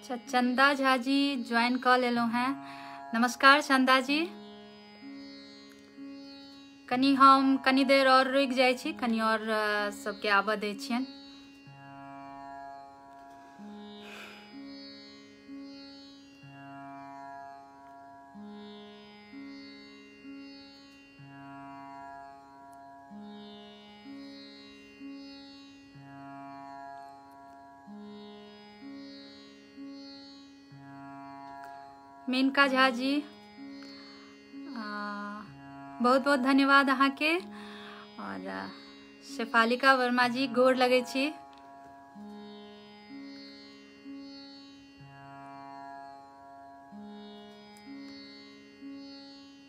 अच्छा, चंदा झा जी ज्वाइन कऽ लेलहुँ हेँ। नमस्कार चंदा जी। कनि हम कनि देर और रुकि जाइ छी, कनि और सबके आबऽ दै छियनि। मेनका झा जी, बहुत बहुत धन्यवाद अहाँके। और शेफालिका वर्मा जी, गोर लगै छी।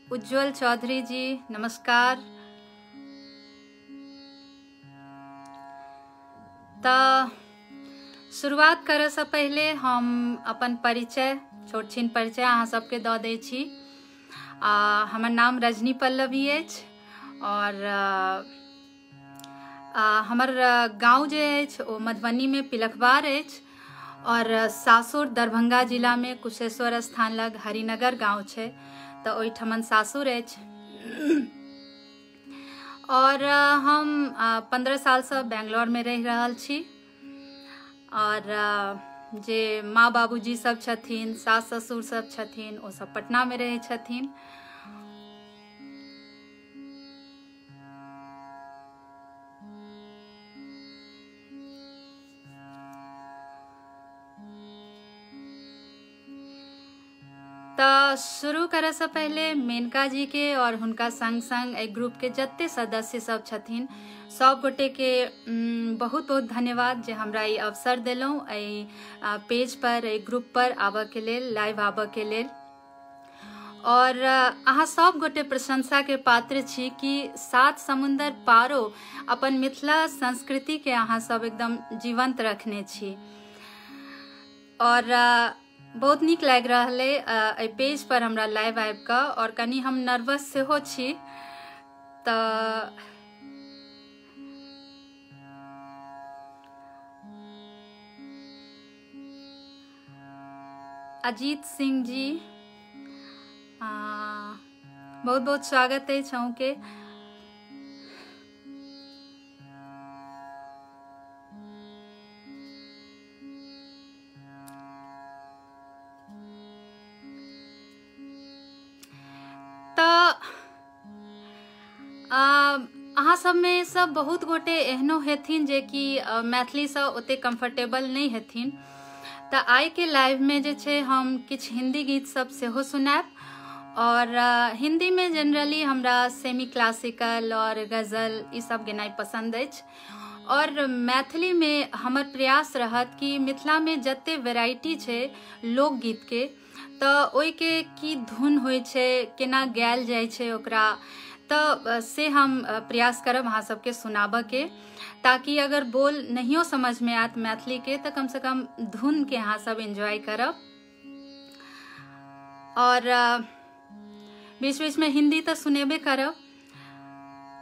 उज्जवल चौधरी जी, नमस्कार। तऽ शुरुआत करऽसँ पहिले हम अपन परिचय, छोट छिन परिचय अहाँ सबके दऽ दै छी। हमर नाम रजनी पल्लवी अछि और हमर गाँव जे अछि ओ मधुबनीमे पिलखबार अछि और सासुर दरभंगा जिलामे कुशेश्वर स्थान लग हरिनगर गाँव छै, तऽ ओहिठमन सासुर अछि। और हम 15 सालसँ बेंगलोरमे रहि रहल छी और जे माँ बाबूजी सब छथिन, सास ससुर सब छथिन, ओ सब पटनामे रहै छथिन। तऽ शुरू करऽसँ पहिले मेनका जी के और हुनका संग संग एहि ग्रुप के जते सदस्य सब छथिन सब गोटे के बहुत बहुत धन्यवाद जे हमरा ई अवसर देलहुँ एहि पेज पर, एहि ग्रुप पर आबऽ के लेल, लाइव आबऽ के लेल। और अहाँ सब गोटे प्रशंसा के पात्र छी कि सात समुन्दर पारो अपन मिथिला संस्कृति के अहाँ सब एकदम जीवंत रखने छी। और बहुत नीक लागि रहल अइ एहि पेज पर हमरा लाइव आबि कऽ, और कनि हम नर्वस सेहो छी। तऽ अजीत सिंह जी, बहुत बहुत स्वागत अछि अहूँके। तऽ अहाँ सबमे सब बहुत गोटे एहनो हेथिन जे कि मैथिलीसँ ओते कम्फर्टेबल नहि हेथिन, तऽ आइके लाइवमे जे छै हम किछु हिंदी गीत सब सेहो सुनायब। और हिंदीमे जनरली हमरा सेमी क्लासिकल और गजल ई सब गेनाइ पसन्द अछि। और मैथिलीमे हमर प्रयास रहत कि मिथिलामे जते वेराइटी छै लोकगीतके, तऽ ओहिके की धुन होइ छै, केना गायल जाइ छै ओकरा, तऽ से हम प्रयास करब अहाँ सबके सुनाबऽके, ताकि अगर बोल नहियो समझमे आयत मैथिलीके तऽ कमसँ कम धुनके अहाँ सब एन्जॉय करब। और बीच बीचमे हिंदी तऽ सुनेबे करब।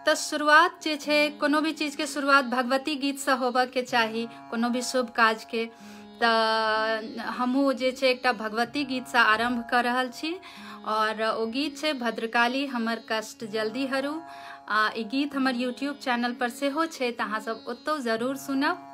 तऽ शुरुआत जे छै कोनो भी चीजके शुरुआत भगवती गीतसँ होबऽके चाही, कोनो भी शुभ काजके। तऽ हमहूँ जे छै एकटा भगवती गीतसँ आरम्भ कऽ रहल छी और ओ गीत छै भद्रकाली हमर कष्ट जल्दी हरू। ई गीत हमर यूट्यूब चैनल पर सेहो छै, तऽ अहाँ सब ओतौ जरूर सुनब।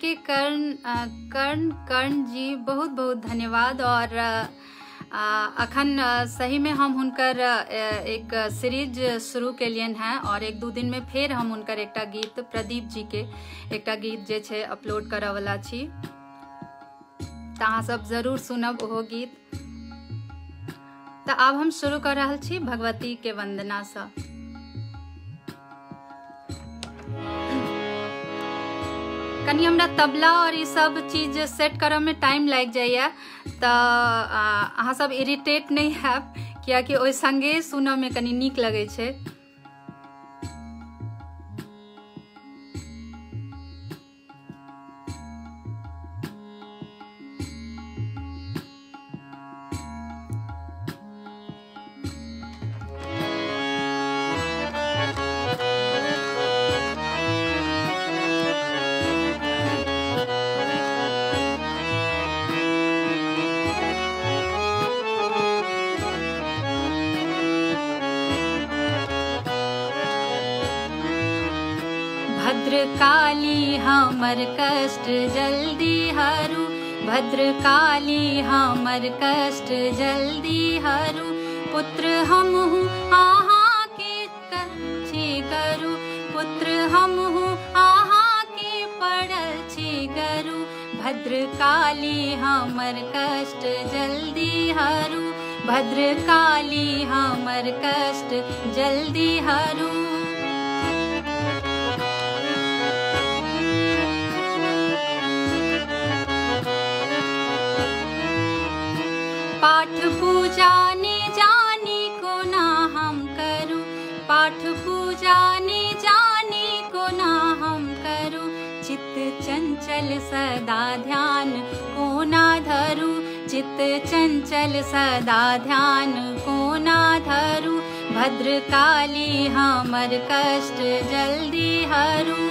के कर्ण कर्ण कर्ण जी, बहुत बहुत धन्यवाद। और अखन सही में हम हुनकर एक सीरीज शुरू केलियनि हेँ और एक दू दिन में फेर हम हुनकर एकटा गीत, प्रदीप जी के एकटा गीत जे छै अपलोड करऽवला छी, तऽ अहाँ सब जरूर सुनब ओहो गीत। तऽ आब हम शुरू कऽ रहल छी भगवती के वंदनासँ। कनि हमरा तबला और ई सब चीज सेट करऽ में टाइम लागि जाइए, तऽ अहाँ सब इरिटेट नहि हैब कियाकि ओहि संगे सुनऽ मे कनि नीक लगै छै। भद्रकाली हमर कष्ट जल्दी हरू, भद्रकाली हमर कष्ट जल्दी हरू, पुत्र हमहु अहाँ के छी करू, पुत्र हमहु अहाँ के पड़ल छी गरू, भद्रकाली हमर कष्ट जल्दी हरू, भद्रकाली हमर कष्ट जल्दी हरू। पाठ पूजा ने जानी कोना हम करू, पाठ पूजा ने जानी कोना हम करू, चित्त चंचल सदा ध्यान कोना धरू, चित्त चंचल सदा ध्यान कोना धरू, भद्रकाली हमर कष्ट जल्दी हरू।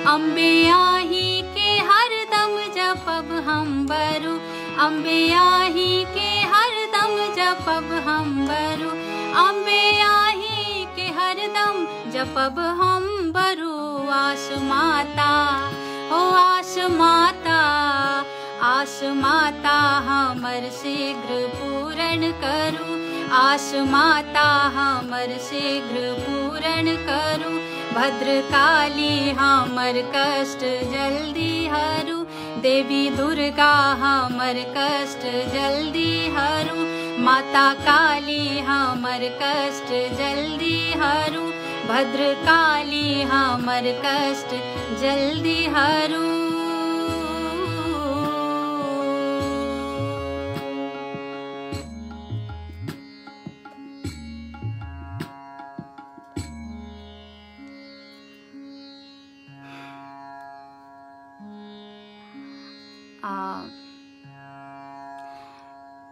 अम्बे आही के हरदम जपब हम बरु, अम्बे आही के हरदम जपब हम बरु, अम्बे आही के हरदम जपब हम बरु, आश माता ओ आश माता, आश माता हमर शीघ्र पूरण करू, आश माता हमर शीघ्र पूरण करू, भद्रकाली हमर कष्ट जल्दी हरू, देवी दुर्गा हमर कष्ट जल्दी हरू, माता काली हमर कष्ट जल्दी हरू, भद्रकाली हमर कष्ट जल्दी हरू।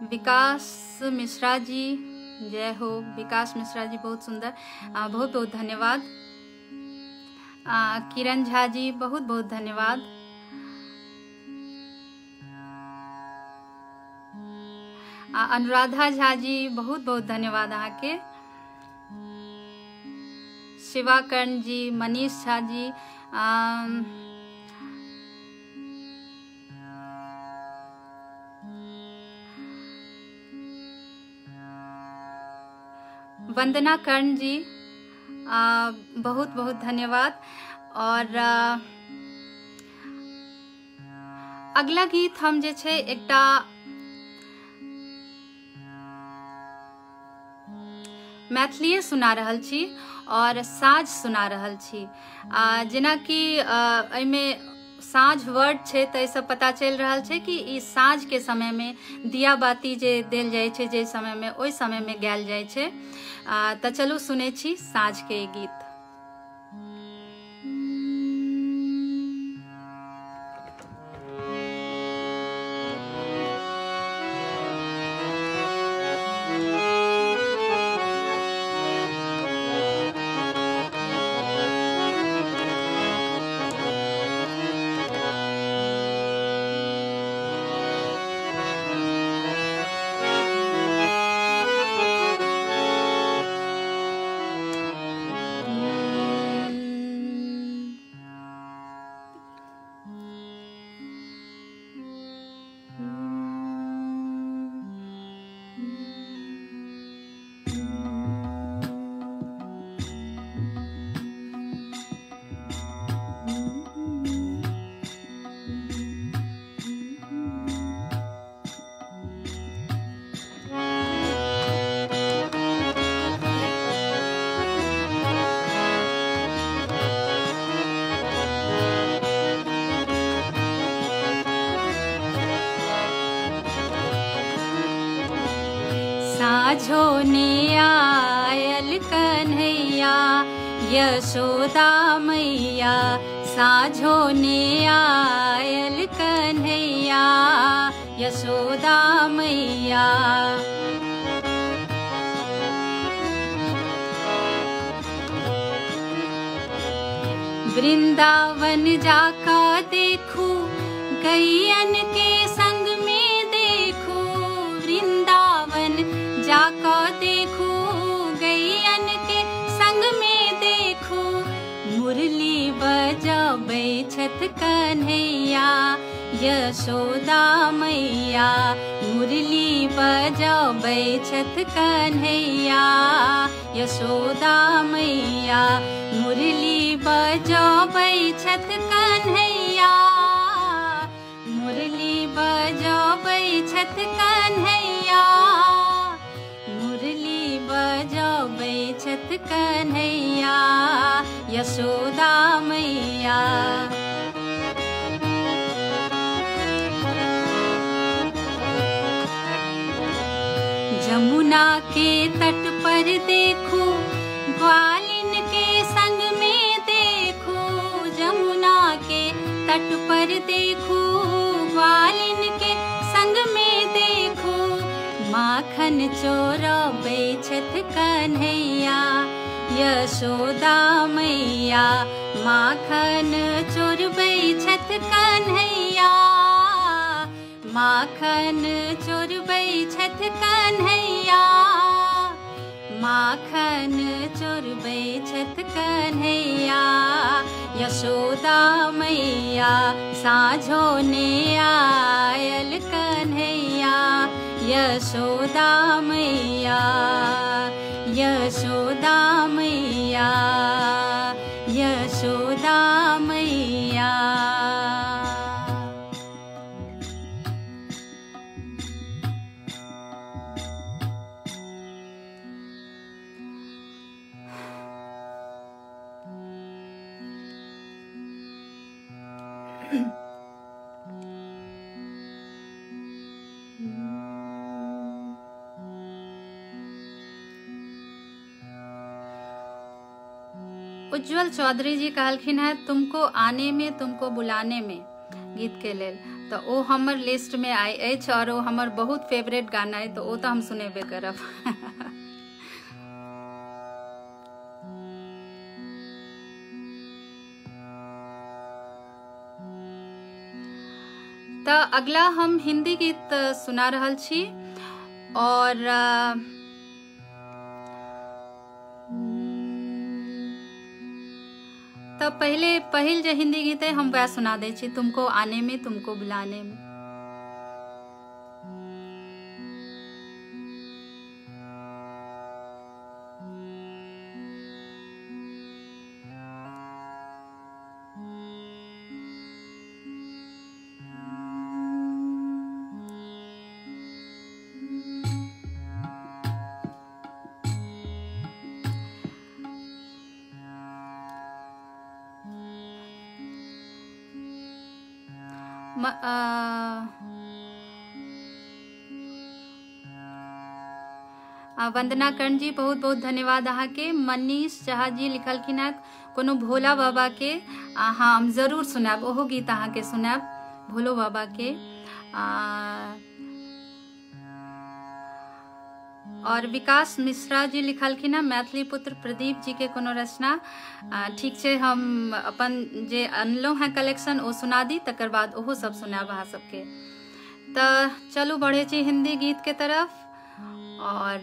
विकास मिश्रा जी जय हो। विकास मिश्रा जी बहुत सुंदर, बहुत बहुत धन्यवाद। किरण झा जी बहुत बहुत धन्यवाद। अनुराधा झा जी बहुत बहुत धन्यवाद अहाँके। शिवाकर्ण जी, मनीष झा जी, वंदना कर्ण जी बहुत बहुत धन्यवाद। और अगला गीत हम जे छै एकटा मैथिलीए सुना रहल छी और साँझ सुना रहल छी। जेनाकि एहिमे साँझ वर्ड छै तऽ एहिसँ पता चलि रहल छै कि ई साँझ के समय में दिया बाती जे देल जाइ छै जे समय में, ओहि समय में गायल जाइ छै। तऽ चलू सुनै छी साँझ के ई गीत। साँझो ने आयल कन्हैया यशोदा मैया, साँझो ने आयल कन्हैया यशोदा मैया। वृंदावन जाका देखू गैयन के संग में देखू, वृंदावन जाका देखू गैयन के संग में देखू, मुरली बजाबै छथि कन्हैया यशोदा मैया, मुरली बजाबै छथि कन्हैया यशोदा मैया, मुरली बजाबै छथि कन्हैया, मुरली बजाबै छथि कन्हैया, मुरली बजाबै छथि कन्हैया यशोदा मैया। जमुना के तट पर देखू ग्वालिन के संग में देखू, जमुना के तट पर देखू ग्वालिन के संग में देखू, माखन चोरबै छथि कन्हैया यशोदा मैया, माखन चोरबै छथि कन्हैया, माखन चोरबै छथि कन्हैया, माखन चोरबै छथि कन्हैया यशोदा मैया, साँझो ने आयल कन्हैया यशोदा मैया, यशोदा मैया, यशोदा मैया। उज्जवल चौधरी जी कहलखिन है तुमको आने में तुमको बुलाने में गीत के लेल, तो ओ हमर लिस्ट में आइ अछि और ओ हमर बहुत फेवरेट गाना है, तो ओ तो हम सुनेबे करब। तो अगला हम हिंदी गीत सुना रहल छी और तो पहले पहिल जे हिंदी गीत है हम वह सुना दै छी, तुमको आने में तुमको बुलाने में। वंदना कर्ण जी बहुत बहुत धन्यवाद अहाँ के। मनीष झा जी लिखलखिन है कोनो भोला बाबा के, हाँ हम जरूर सुनाब, ओहो गीत अहाँ के सुनाब भोलो बाबा के। और विकास मिश्रा जी लिखलखिन है मैथिली पुत्र प्रदीप जी के कोनो रचना। ठीक छै, हम अपन जे अनलहुँ हैं कलेक्शन ओ सुना दी, तकर बाद ओहो सब सुनाब अहाँ सबके। तो चलू बढ़े छी हिंदी गीत के तरफ। और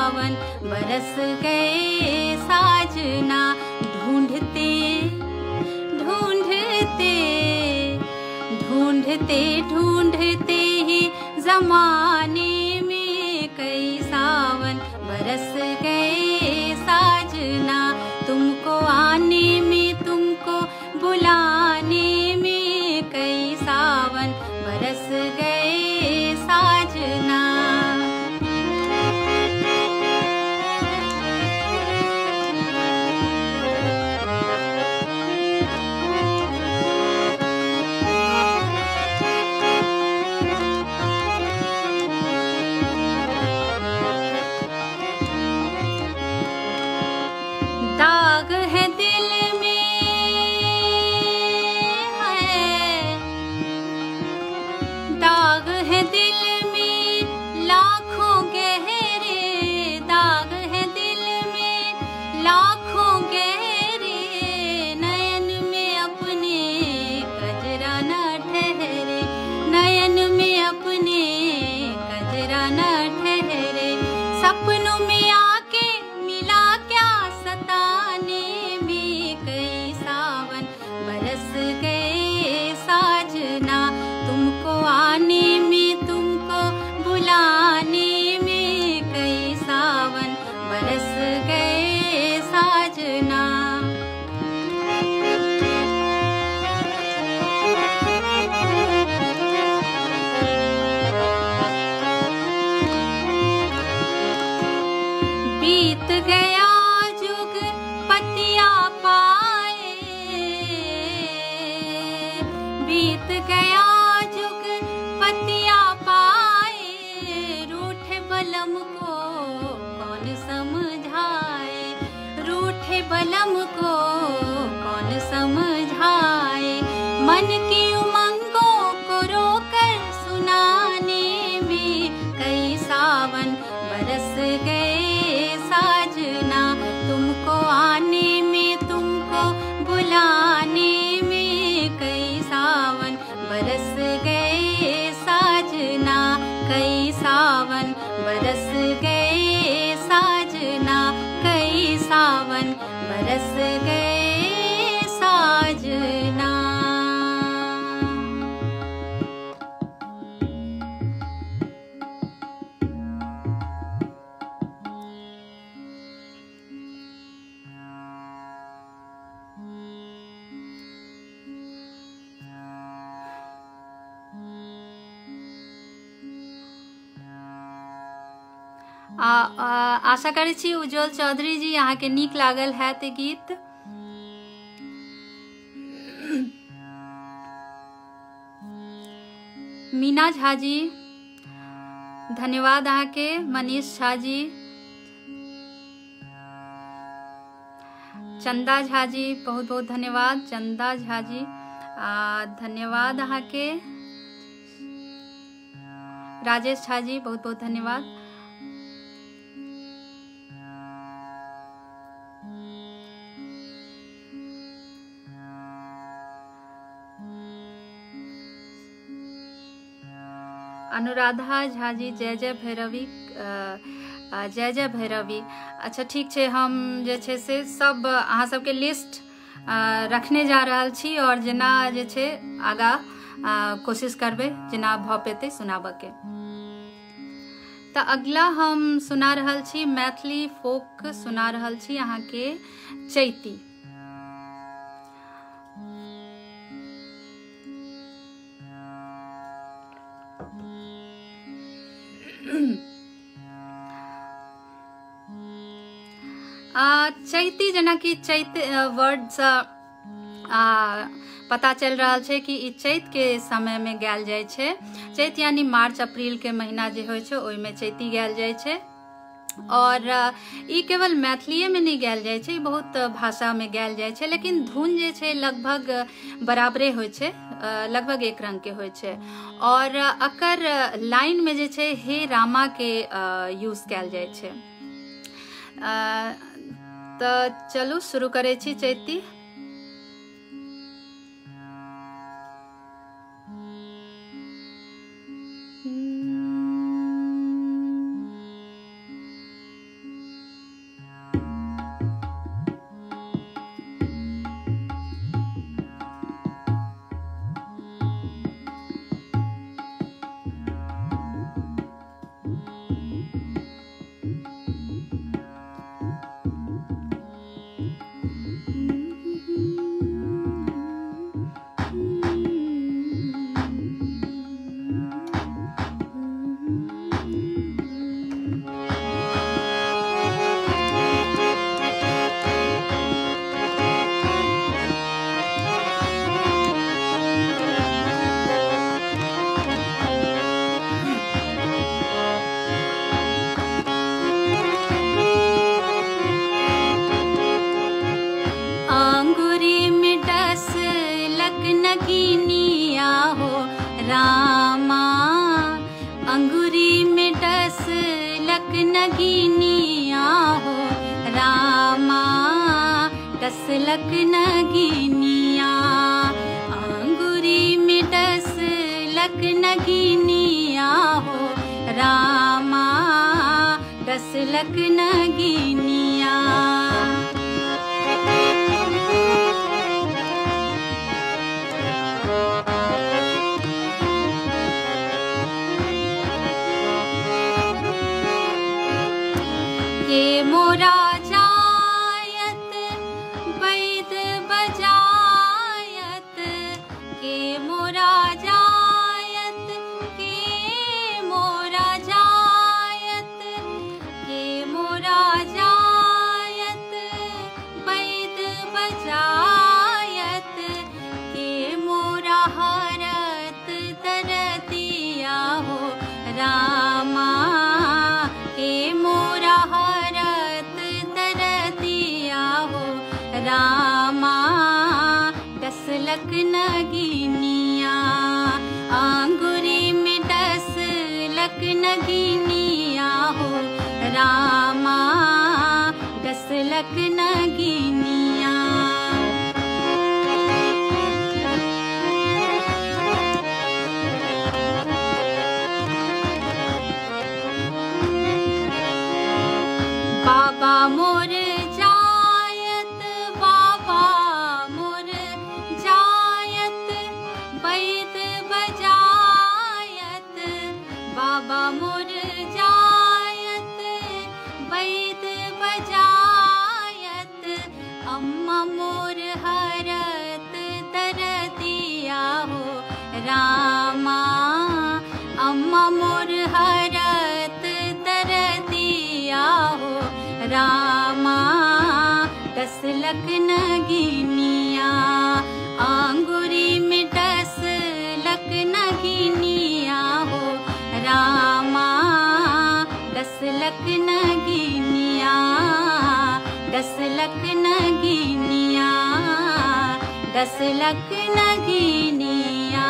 सावन बरस गए साजना। ढूंढते ढूंढते ढूंढते ढूंढते ही जमाने में कई सावन बरस गए साजना। तुमको आने में तुमको बुलाने में कई सावन बरस गए साजना। दाग है दिल में है, दाग है दिल में लाखों गहरे, दाग है दिल में लाखों गहरे। नयन में अपने कजरा न ठहरे, नयन में अपने कजरा न ठहरे। सपनों में आके मिला क्या सताने में कई सावन बरस गए साजना। तुमको आने में तुमको बुलाने में कई सावन बरस गए साजना। बीत गया जुग पतिया पाए, बीत गया जुग पतिया पाए। रूठे बलम को कौन समझाए, रूठे बलम को कौन समझाए। मन की उमंगों को रोकर सुनाने में कई सावन बरस गए साजना। तुमको आने में तुमको बुलाने में कई सावन बरस गए साजना। कई सावन बरस गए साजना, कई सावन बरस गए साजना। आशा करै छी उज्जवल चौधरी जी अहाँके नीक लागल हैत गीत। मीना झा जी धन्यवाद अहाँके। मनीष झा जी, चंदा झा जी बहुत बहुत धन्यवाद। चंदा झा जी धन्यवाद अहाँके। राजेश झा जी बहुत बहुत धन्यवाद। अनुराधा झा जी जय जय भैरवी, जय जय भैरवी। अच्छा ठीक छै, हम जे छै से सब अहाँ सबके लिस्ट रखने जा रहल छी और जेना जे छै आगा कोशिश करबै जेना भऽ पेतै सुनाबऽके। तऽ अगला हम सुना रहल छी मैथिली फोक सुना रहल छी अहाँके चैती। चैती जेनाकि चैत वर्डसँ पता चलि रहल छै कि ई चैत के समय में गायल जाइ छै। चैत यानी मार्च अप्रैल के महीना जे होइ छै ओहिमे चैती गायल जाइ छै। और ई केवल मैथिलीए में नहीं गायल जाइ छै, बहुत भाषा में गायल जाइ छै, लेकिन धुन जे छै लगभग बराबरे होइ छै, लगभग एक रंग के होइ छै। और अकर लाइन में जे छै हे रामा के यूज कयल जाइ छै। तऽ चलू शुरू करै छी चैती। नगीनिया हो रामा डसलक नगीनिया। आंगुरी में डसलक नगीनिया हो रामा डसलक नगीनिया। के मोरा जायत बैद बजायत, के मोरा जायत, के मोरा जायत, के मोरा जायत बैद बजायत, के मोरा हरत तरतिया हो रामा, के मोरा हरत तरतिया हो रामा डसलक नगीनिया। आंगुरी में डसलक नगीनिया हो रामा डसलक नगीनिया। बाबा मोर जायत, बाबा मोर जायत बैद बजायत, बाबा मोर जायत बैद बजायत, अम्मा मोर हरत तरतिया हो रामा, अम्मा मोर हरत तरतिया हो रामा डसलक नगीनिया। आंगुरी में डसलक नगीनिया हो रामा डसलक नगीनिया, डसलक नगीनिया, डसलक नगीनिया।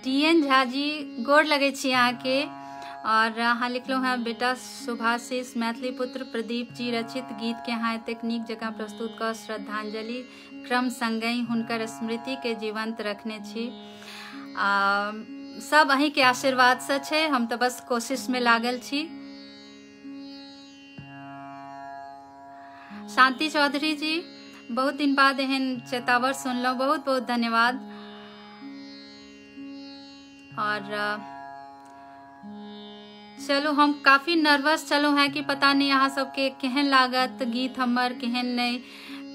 डीएन झा जी गोर लगे छी अहाँके। और अहाँ लिखलहुँ हेँ बेटा शुभाशीष मैथिली पुत्र प्रदीप जी रचित गीत के अहाँ एतेक नीक जकाँ प्रस्तुत कऽ श्रद्धांजलि क्रम संगहि हुनकर स्मृति के जीवंत रखने छी। सब अहीँके आशीर्वादसँ छै, हम तऽ बस कोशिशमे लागल छी। शांति चौधरी जी बहुत दिन बाद एहन चेतावर सुनलहुँ, बहुत बहुत धन्यवाद। और चलू हम काफ़ी नर्वस चलू हैं कि पता नहीं अहाँ सबके केहन लागत गीत हमर केहन नहीं,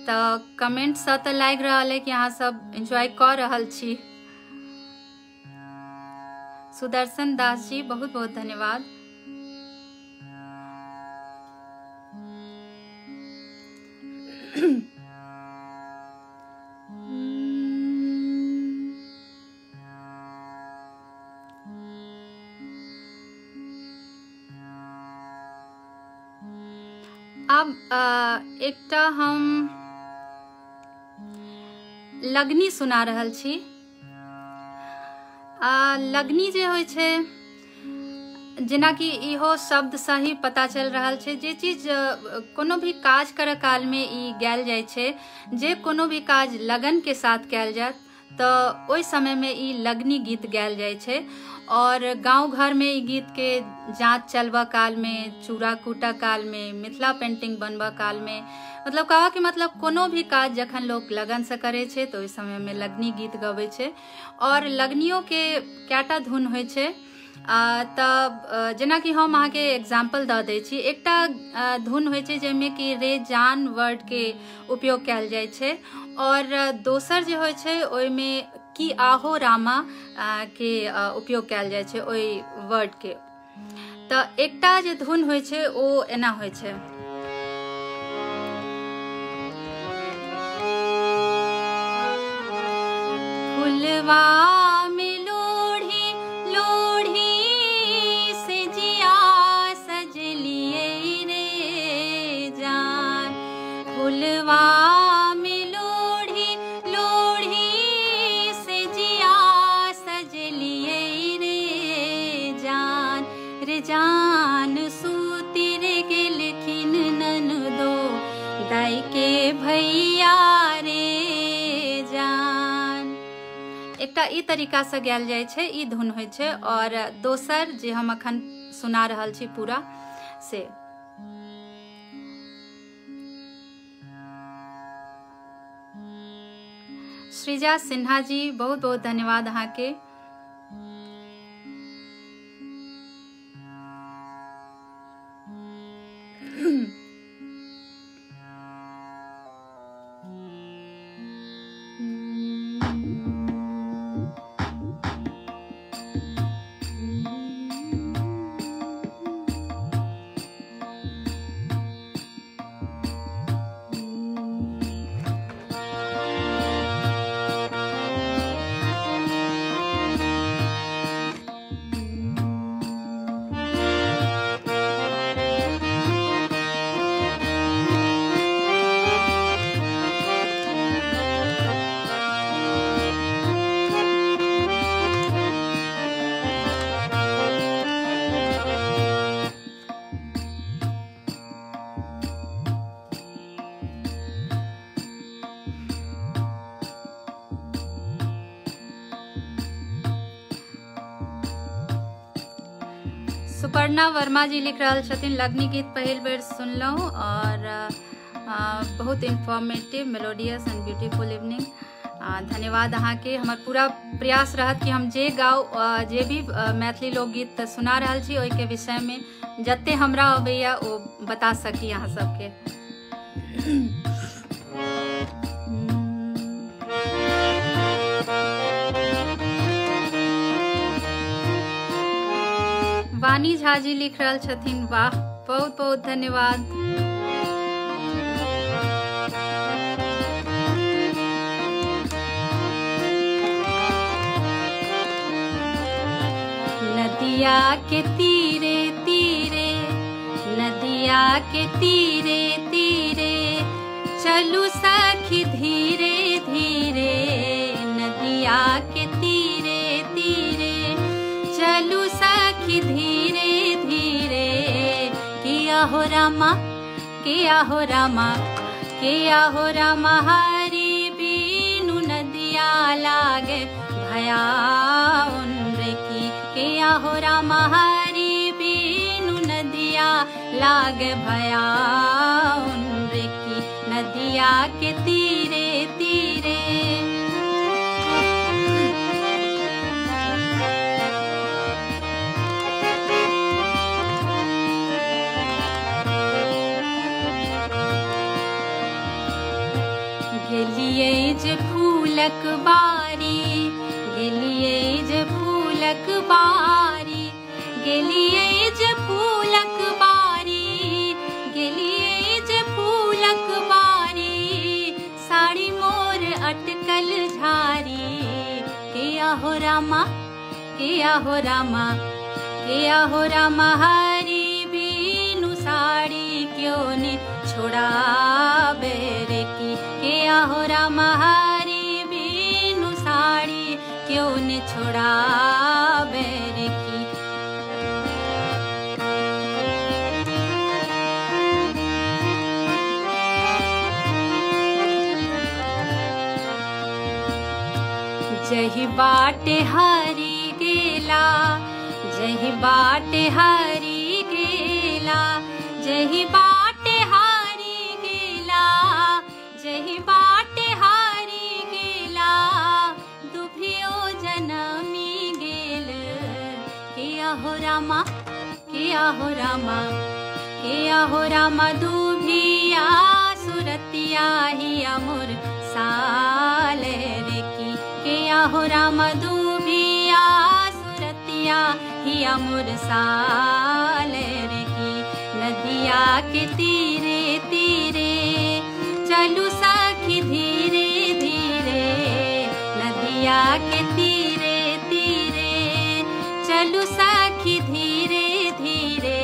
तो कमेंटसँ तऽ लागि रहल है कि अहाँ सब एंजॉय कऽ रहल छी। सुदर्शन दास जी बहुत बहुत धन्यवाद। आब एकटा हम लगनी सुना रहल छी। लगनी जे होइ छै, जेनाकि इहो शब्दसँ ही पता चलि रहल छै, जे चीज कोनो भी काज करऽ कालमे ई गायल जाइ छै, जे कोनो भी काज लगनके साथ कयल जायत तऽ ओहि समयमे ई लगनी गीत गायल जाइ छै। और गाँव घरमे ई गीतके जाँच चलबऽ कालमे, चूड़ा कूटऽ कालमे, मिथिला पेंटिंग बनबऽ कालमे, मतलब कहऽके मतलब कोनो भी काज जखन लोक लगनसँ करै छै तऽ ओहि समयमे लगनी गीत गबै छै। और लगनियोके कएटा धुन होइ छै, तऽ जेनाकि हम अहाँके एग्जाम्पल दऽ दै छी। एकटा धुन होइ छै जाहिमे कि रे जान वर्डके उपयोग कयल जाइ छै, और दोसर जे होइ छै ओहिमे कि आहो रामा के उपयोग कयल जाइ छै ओहि वर्डके। तऽ एकटा जे धुन होइ छै ओ एना होइ छै। फुलवा में लोढ़ी लोढ़ी से जिया सजलिए एकटा ई तरीकासँ गायल जाइ छै, ई धुन होइ छै, आओर दोसर जे हम अखन सुना रहल छी पूरा से। श्रीजा सिन्हा जी बहुत बहुत धन्यवाद अहाँके। सुपर्णा वर्मा जी लिख रहल छथिन, लगनी गीत पहिल बेर सुनलहुँ और बहुत informative, melodious and beautiful evening. धन्यवाद अहाँके। हमर पूरा प्रयास रहत कि हम जे गाउ, जे भी मैथिली लोकगीत सुना रहल छी ओहिके विषयमे जते हमरा अबैया ओ बता सकी अहाँ सबके। वानी झा जी लिख रहल छथिन, वाह बहुत बहुत धन्यवाद। नदिया के तीरे तीरे, नदिया के तीरे तीरे, चलू सखी धीरे धीरे, नदिया के तीरे तीरे, चलू सखी धीरे धीरे, किया हो रामा, किया हो रामा, किया हो रामा, हरी बीनु नदिया लागे भयाउन रे की, किया हो रामा, हरी बीनु नदिया लागे भयाउन रे की, नदिया के तीरे तीरे। गेलियै जे फूलक बारी, गेलियै जे फूलक बारी, गेलियै जे फूलक बारी, गेलियै जे फूलक बारी, साड़ी मोर अटकल झारी, किया हो रामा, किया हो रामा, किया हो रामा, हरी बीनु साड़ी क्यों नी छोड़ाबे रे की, किया हो रामा, हरी बीनु साड़ी क्यों ने छोड़ाबे रे की। जही बाटे हरी गेला, जही बाटे हरी गेला, जही बाटे हरी गेला, जही बाटे हरी गेला, दुभियो जनमी गेल, किया हो रामा, किया हो रामा, किया हो रामा, दुभिया सुरतिया हिया मोर साले रे की, किया हो रामा, दुभिया सुरतिया हिया मोर साले रे की, नदिया के तीरे तीरे, चलू सखी धीरे धीरे, नदिया के तीरे तीरे, चलू सखी धीरे धीरे,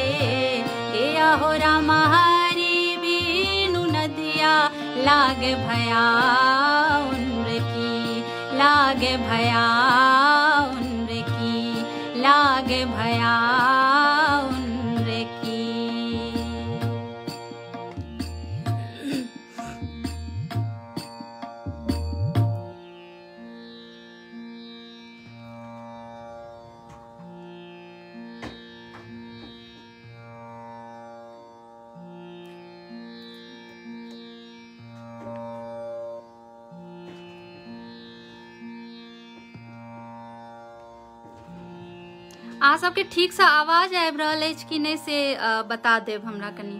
किया हो रामा, हरी बीनु नदिया लागे भयाउन रे की, लागे भयाउन रे की, लागे भयाउन रे की। अहाँ सबके ठीकसँ आवाज आबि रहल अछि कि नहि से बता देब हमरा कनि।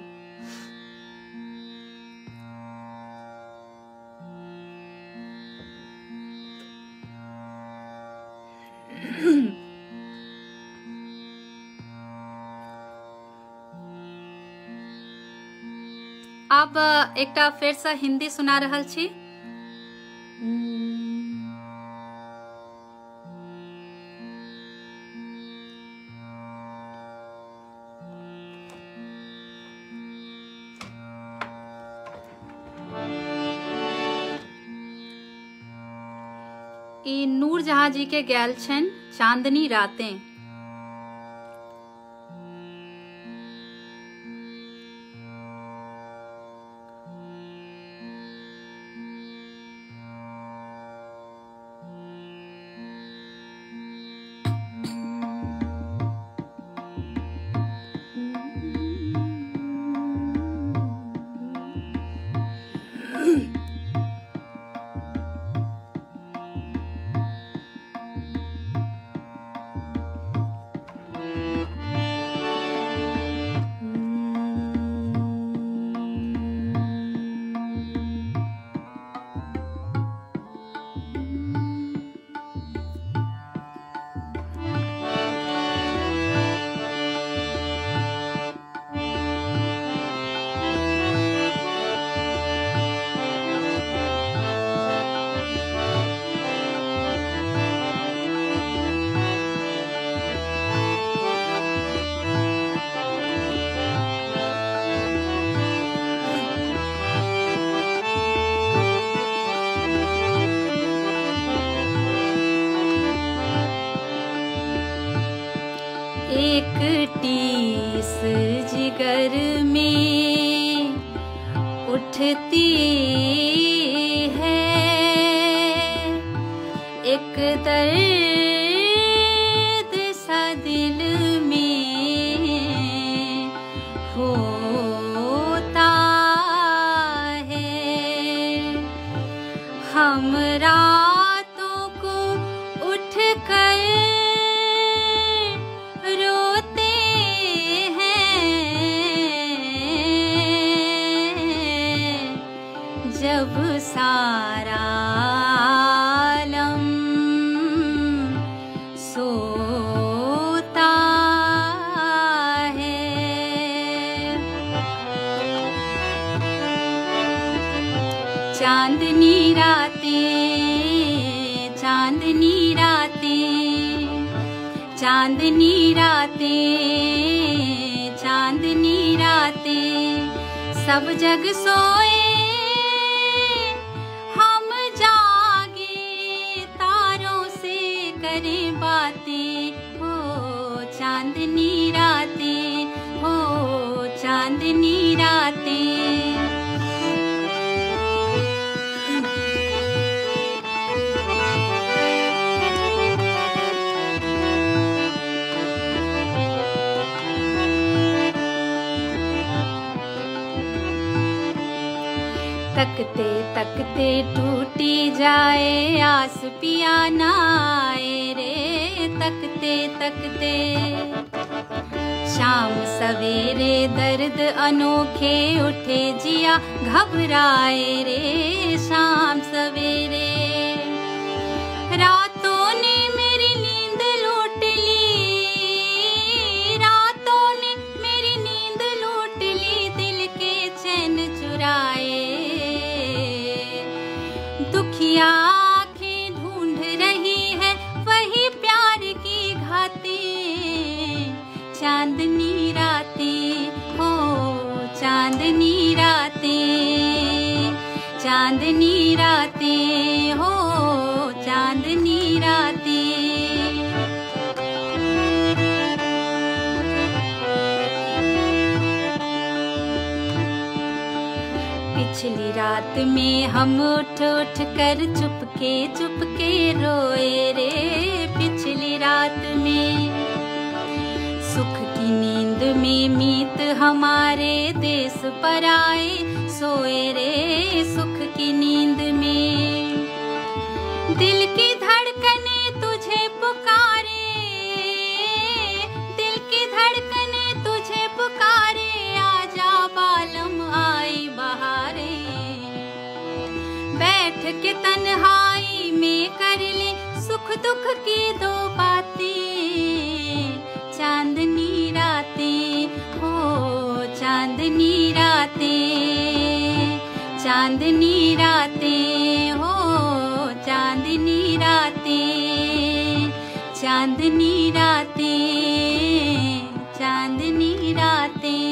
आब एकटा फेरसँ हिंदी सुना रहल छी। ई नूर जहां जी के गायल छनि चांदनी रातें। एक टीस जिगर में उठती है, एक दर्द सा दिल में होता है। हम रातों को उठ कर रोते हैं, जब सारा आलम सोता है। चांदनी रातें, चांदनी रातें, चांदनी रातें, चांदनी रातें, सब जग सोए हम जागे, तारों से करें बातें। हो चांदनी रातें, हो चांदनी रातें। तकते तकते टूटी जाए आस पिया ना आए रे, तकते तकते शाम सवेरे दर्द अनोखे उठे जिया घबराए रे, शाम सवेरे। रातों ने मेरी नींद लूट ली, रातों ने मेरी नींद लूट ली, दिल के चैन चुराए। दुखिया आँखें ढूंढ रही है वही प्यार की घातें। चांदनी रातें, हो चांदनी रातें, चांदनी रातें, हो चांदनी रातें। पिछली रात में हम उठ उठ कर चुपके चुपके रोए रे, पिछली रात में सुख की नींद में मीत हमारे देश पर आए सोए रे, सुख की नींद में। दिल की धड़कने तुझे पुकारे, सुख दुख की दो बातें, चांदनी रातें हो चांदनी रातें, चांदनी रातें हो चांदनी रातें, चांदनी रातें, चांदनी रातें।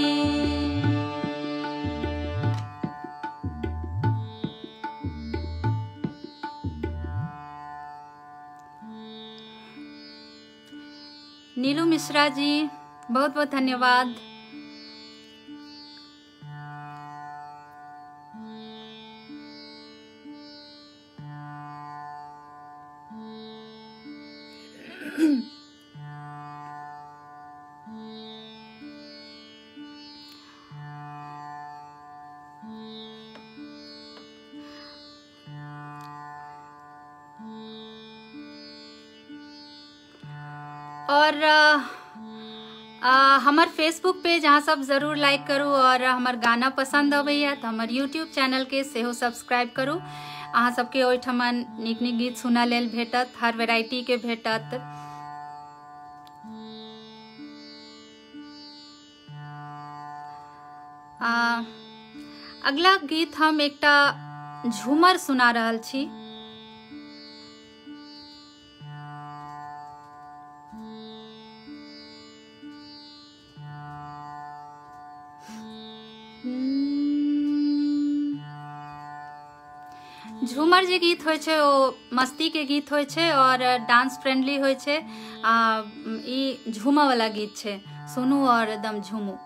नीलू मिश्रा जी बहुत बहुत धन्यवाद। और हमर फेसबुक पेज अहाँ सब जरूर लाइक करू और हमर गाना पसंद अबैया तो हमर यूट्यूब चैनल के सेहो सब्सक्राइब करू। अहाँ सबके ओहिठमा नीक नीक गीत सुनऽ लेल भेटत, हर वेराइटी के भेटत। अगला गीत हम एकटा झूमर सुना रहल छी। झूमर जे गीत होइ छै ओ मस्ती के गीत होइ छै और डांस फ्रेंडली होइ छै। ई झूमऽ वाला गीत छै, सुनू और एकदम झूमू।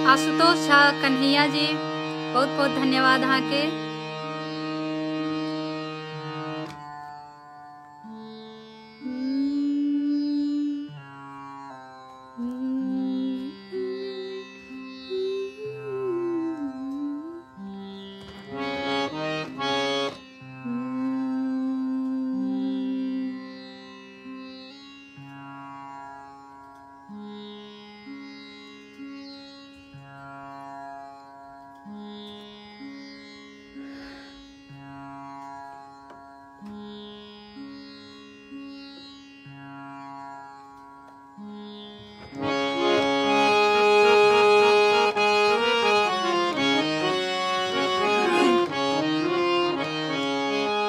आशुतोष झा कन्हैया जी बहुत बहुत धन्यवाद अहाँ के।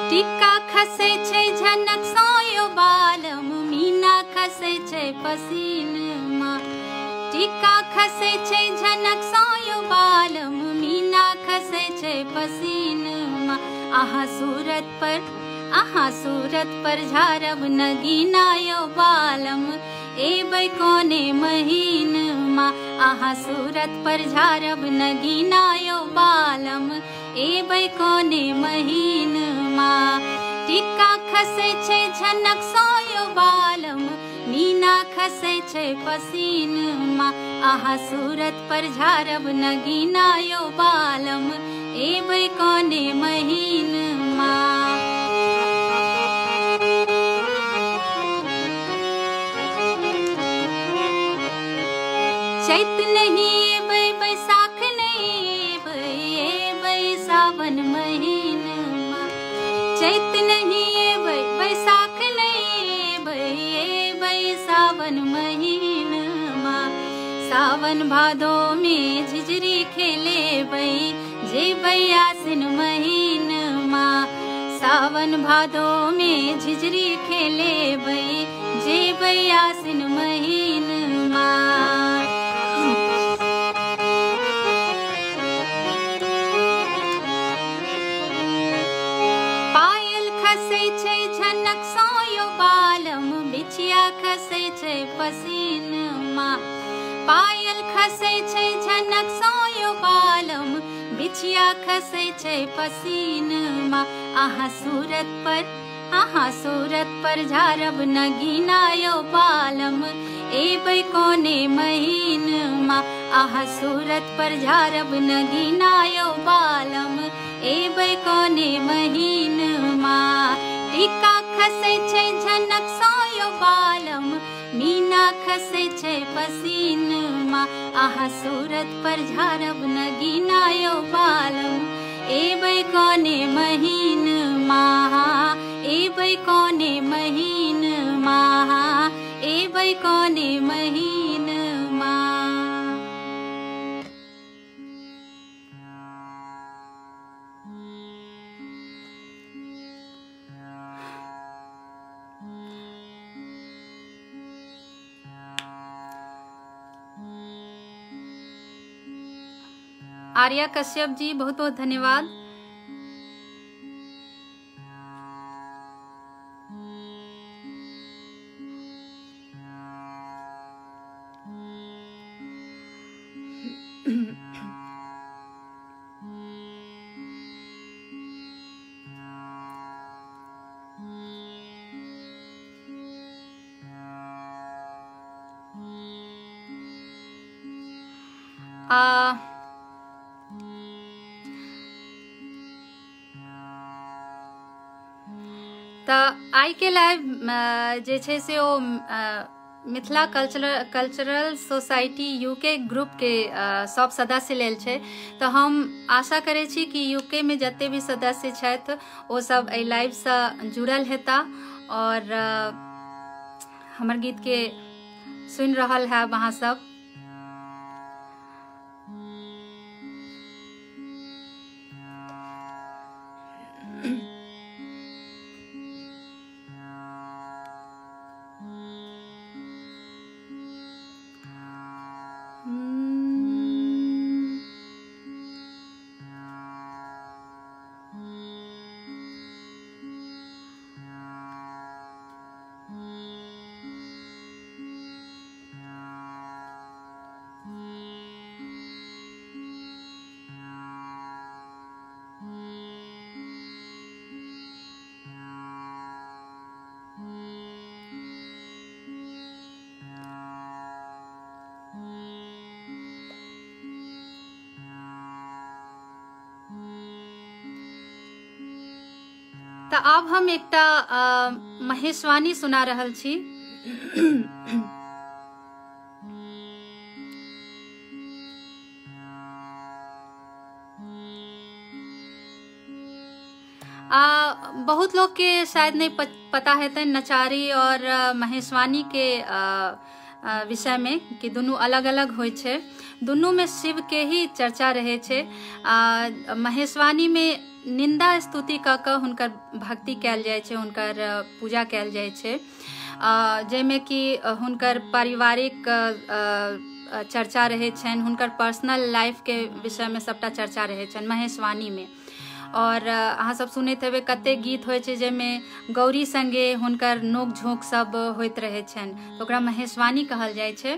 टिक्का खसै छै झनक सोयो बालम, मीना खसै छै पसीनमा। टिक्का खसै छै झनक सोयो बालम, मीना खसै छै पसीनमा। अहाँ सूरत पर झारब नगीना यो बालम, एबै कोने महीनमा। अहाँ सूरत पर झारब नगीना यो बालम, एबै कोने महीनमा। टिक्का खसै छै झनक सोयो बालम, मीना खसै छै पसीनमा। अहाँ सूरत पर झारब नगीना यो बालम, एबै कोने महीनमा। चैत नहीं एबै बैसाख नहीं एबै, एबै सावन महीनमा। चैत नहीं एबै बैसाख नहीं एबै, एबै सावन महीनमा। सावन भादो में झिझरी खेलेबै, जेबै आसिन महीनमा। सावन भादो में झिझरी खेलेबै, जेबै आसिन महीनमा। पायल खसै छै झनक सोयो बालम, बिछिया खसै छै पसीनमा। पायल खसै छै झनक सोयो बालम, बिछिया खसै छै पसीनमा। अहाँ सूरत पर, अहाँ सूरत पर झारब नगीना यौ बालम, एबै कोने महीनमा। अहाँ सूरत पर झारब नगीना यौ बालम, एबै कोने महीनमा। टीका खसै छै झनक सौ यौ बालम, मीना खसै छै पसीनमा। अहाँ सूरत पर झारब नगीना यौ बालम, एबै कोने महीनमा, एबै कोने महीनमा, एबै कोने महीनमा। आर्या कश्यप जी बहुत बहुत धन्यवाद। तऽ आइके लाइव जे छै से ओ मिथिला कल्चरल सोसाइटी यूके ग्रुपके सब सदस्य लेल छै। तऽ हम आशा करै छी कि यूके में जते भी सदस्य छथि ओ सब एहि लाइवसँ जुड़ल हेता और हमर गीतके सुनि रहल हैब अहाँ सब। तऽ आब हम एकटा महेशवाणी सुना रहल छी। बहुत लोग के शायद नहीं पता हेतनि नचारी और महेशवाणी के विषय में कि दुनू अलग अलग होइ छै। दुनू में शिव के ही चर्चा रहे छै। महेशवाणी में निंदा स्तुति कऽ कऽ हुनकर भक्ति कयल जाइ छै, हुनकर पूजा कयल जाइ छै, जाहिमे कि हुनकर पारिवारिक चर्चा रहै छनि, हुनकर पर्सनल लाइफके विषयमे सबटा चर्चा रहै छनि महेशवाणीमे। और अहाँ सब सुनैत हेबै कतेक गीत होइ छै जाहिमे गौरी संगे हुनकर नोक झोंक सब होइत रहै छनि, तऽ ओकरा महेशवाणी कहल जाइ छै।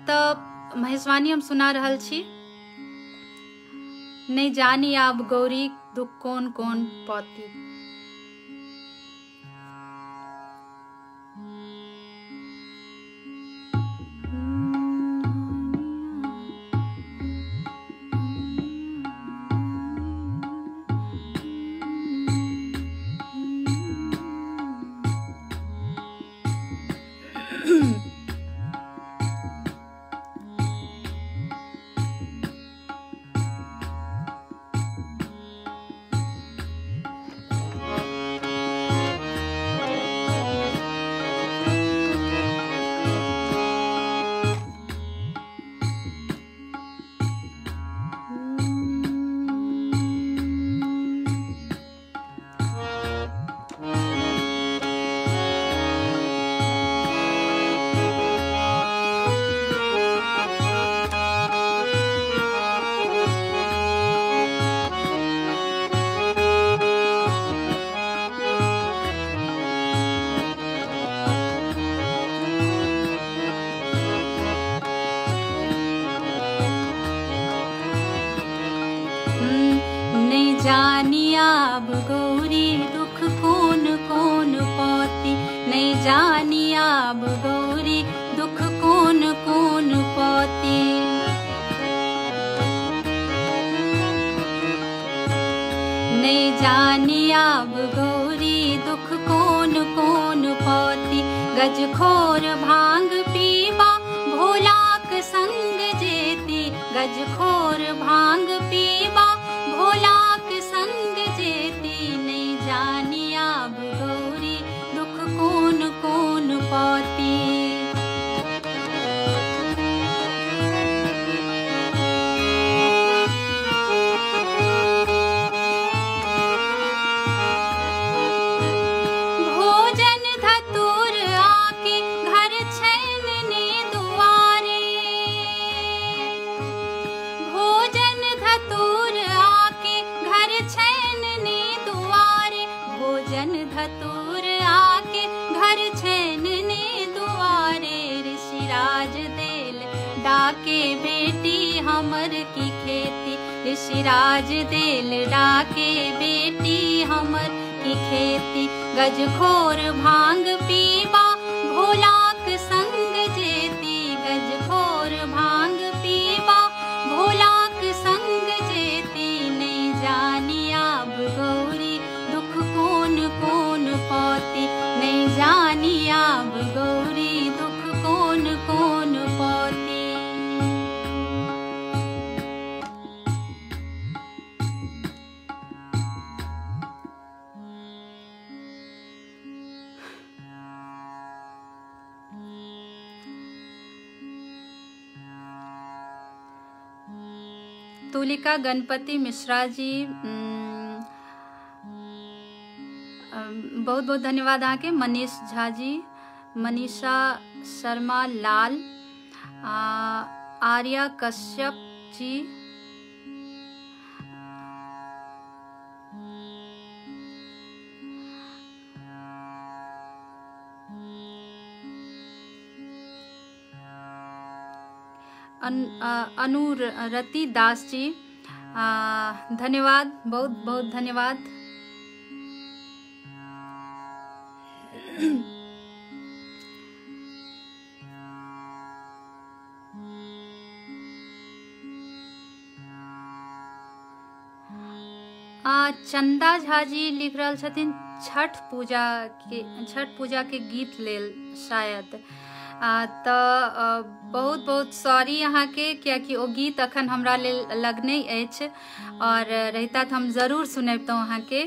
तऽ महेशवाणी हम सुना रहल छी। नहीं जानी आब गौरी दुख कोन कोन पौती। जानी आब गौरी दुख कोन कोन पौती, नहीं जानी आब गौरी दुख कोन कोन पौती। नहीं जानी आब गौरी दुख कोन कोन पौती, गजखोर भांग पीबा भोलाक संग जेती, गजखोर भांग पीबा भोलाक संग जेती। नहीं जानी आब गौरी दुख कोन कोन पौती। भोजन धतूर आके घर छैनने दुआरे, भोजन धतूर आके घर छैनने दुआरे, भोजन धतूर आके घर छैनने दुआरे। ऋषिराज देल डाके बेटी हमर की खेती, ऋषिराज देल डाके बेटी हमर की खेती। गजखोर भांग पीबा भोलाक संग जेती, गजखोर भांग पीबा भोलाक संग जेती। नहीं जानी आब गौरी दुख कोन कोन पौती, नहीं जानी आब गौरी दुख कोन कोन पौती। तुलिका गणपति मिश्रा जी, बहुत बहुत धन्यवाद अहाँके। मनीष झा जी, मनीषा शर्मा लाल, आर्या कश्यप जी, अनुरति दास जी, धन्यवाद, बहुत बहुत धन्यवाद। चंदा झा जी लिख रहल छथिन छठ पूजा के गीत लेल शायद। तऽ बहुत बहुत सॉरी अहाँके, कियाकि ओ गीत अखन हमरा लेल अलग नहि अछि, और रहिता तऽ हम जरूर सुनबितहुँ अहाँके।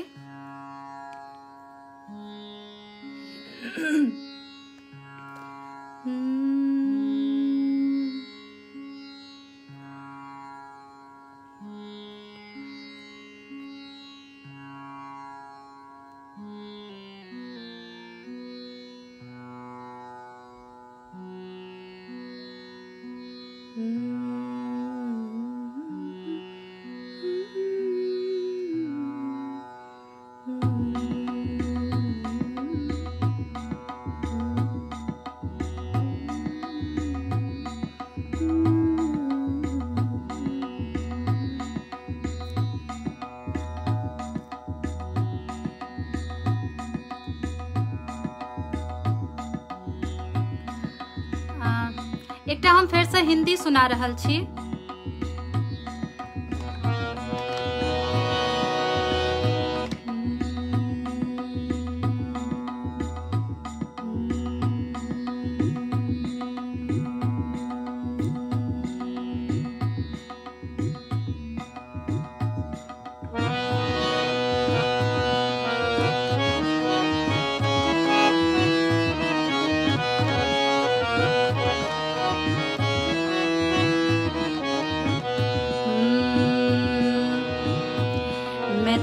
एकटा हम फेर से हिंदी सुना रहल छी।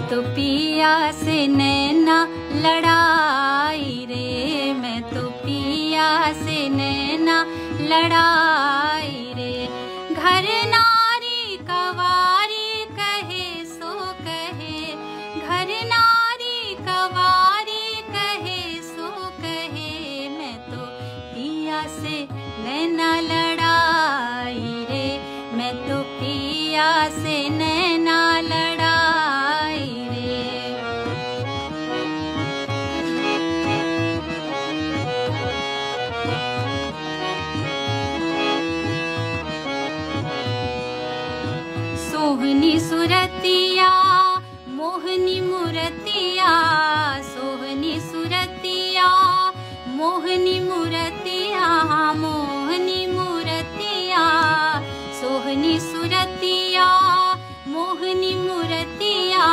तो पिया से नैना लड़ाई रे, मैं तो पिया से नैना लड़ाई रे। घर नारी कवारी कहे सो कहे, घर नारी कवारी कहे सो कहे, मैं तो पिया से नैना लड़ाई रे, मैं तो पिया से नैना लड़ाई मोहनी सुरतिया मोहनी मूर्तिया, सोहनी सुरतिया मोहनी मूर्तिया, मोहनी मूर्तिया सोहनी सुरतिया मोहनी मूर्तिया।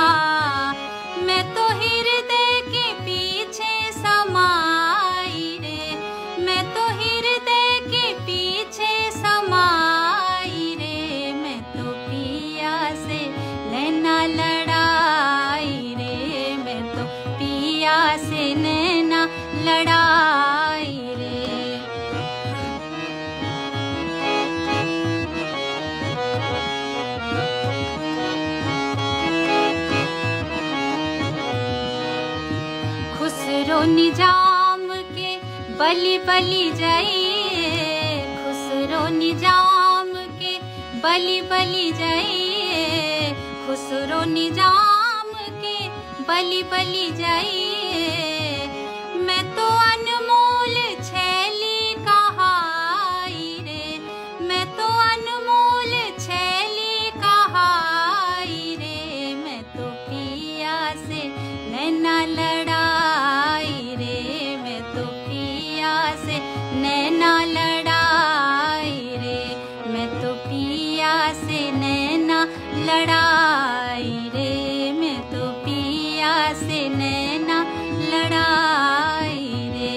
मैं तो हृदय के पीछे समाई रे, मैं तो हृदय के पीछे समाई रे, मैं तो पिया से नैना लड़ाई रे, मैं तो पिया से नैना लड़ाई रे। खुसरो निजाम के बलि बलि जाइए, खुसरो निजाम के बलि बलि जाइए, खुसरो निजाम के बलि बलि जाइए। मैं तो अनमोल छैली कहाई रे, मैं तो अनमोल छैली कहाई रे, मैं तो पिया से नैना लड़ाई रे, मैं तो पिया से नैना लड़ाई रे, मैं तो पिया से नैना लड़ाई रे, मैं तो पिया से नैना लड़ाई रे।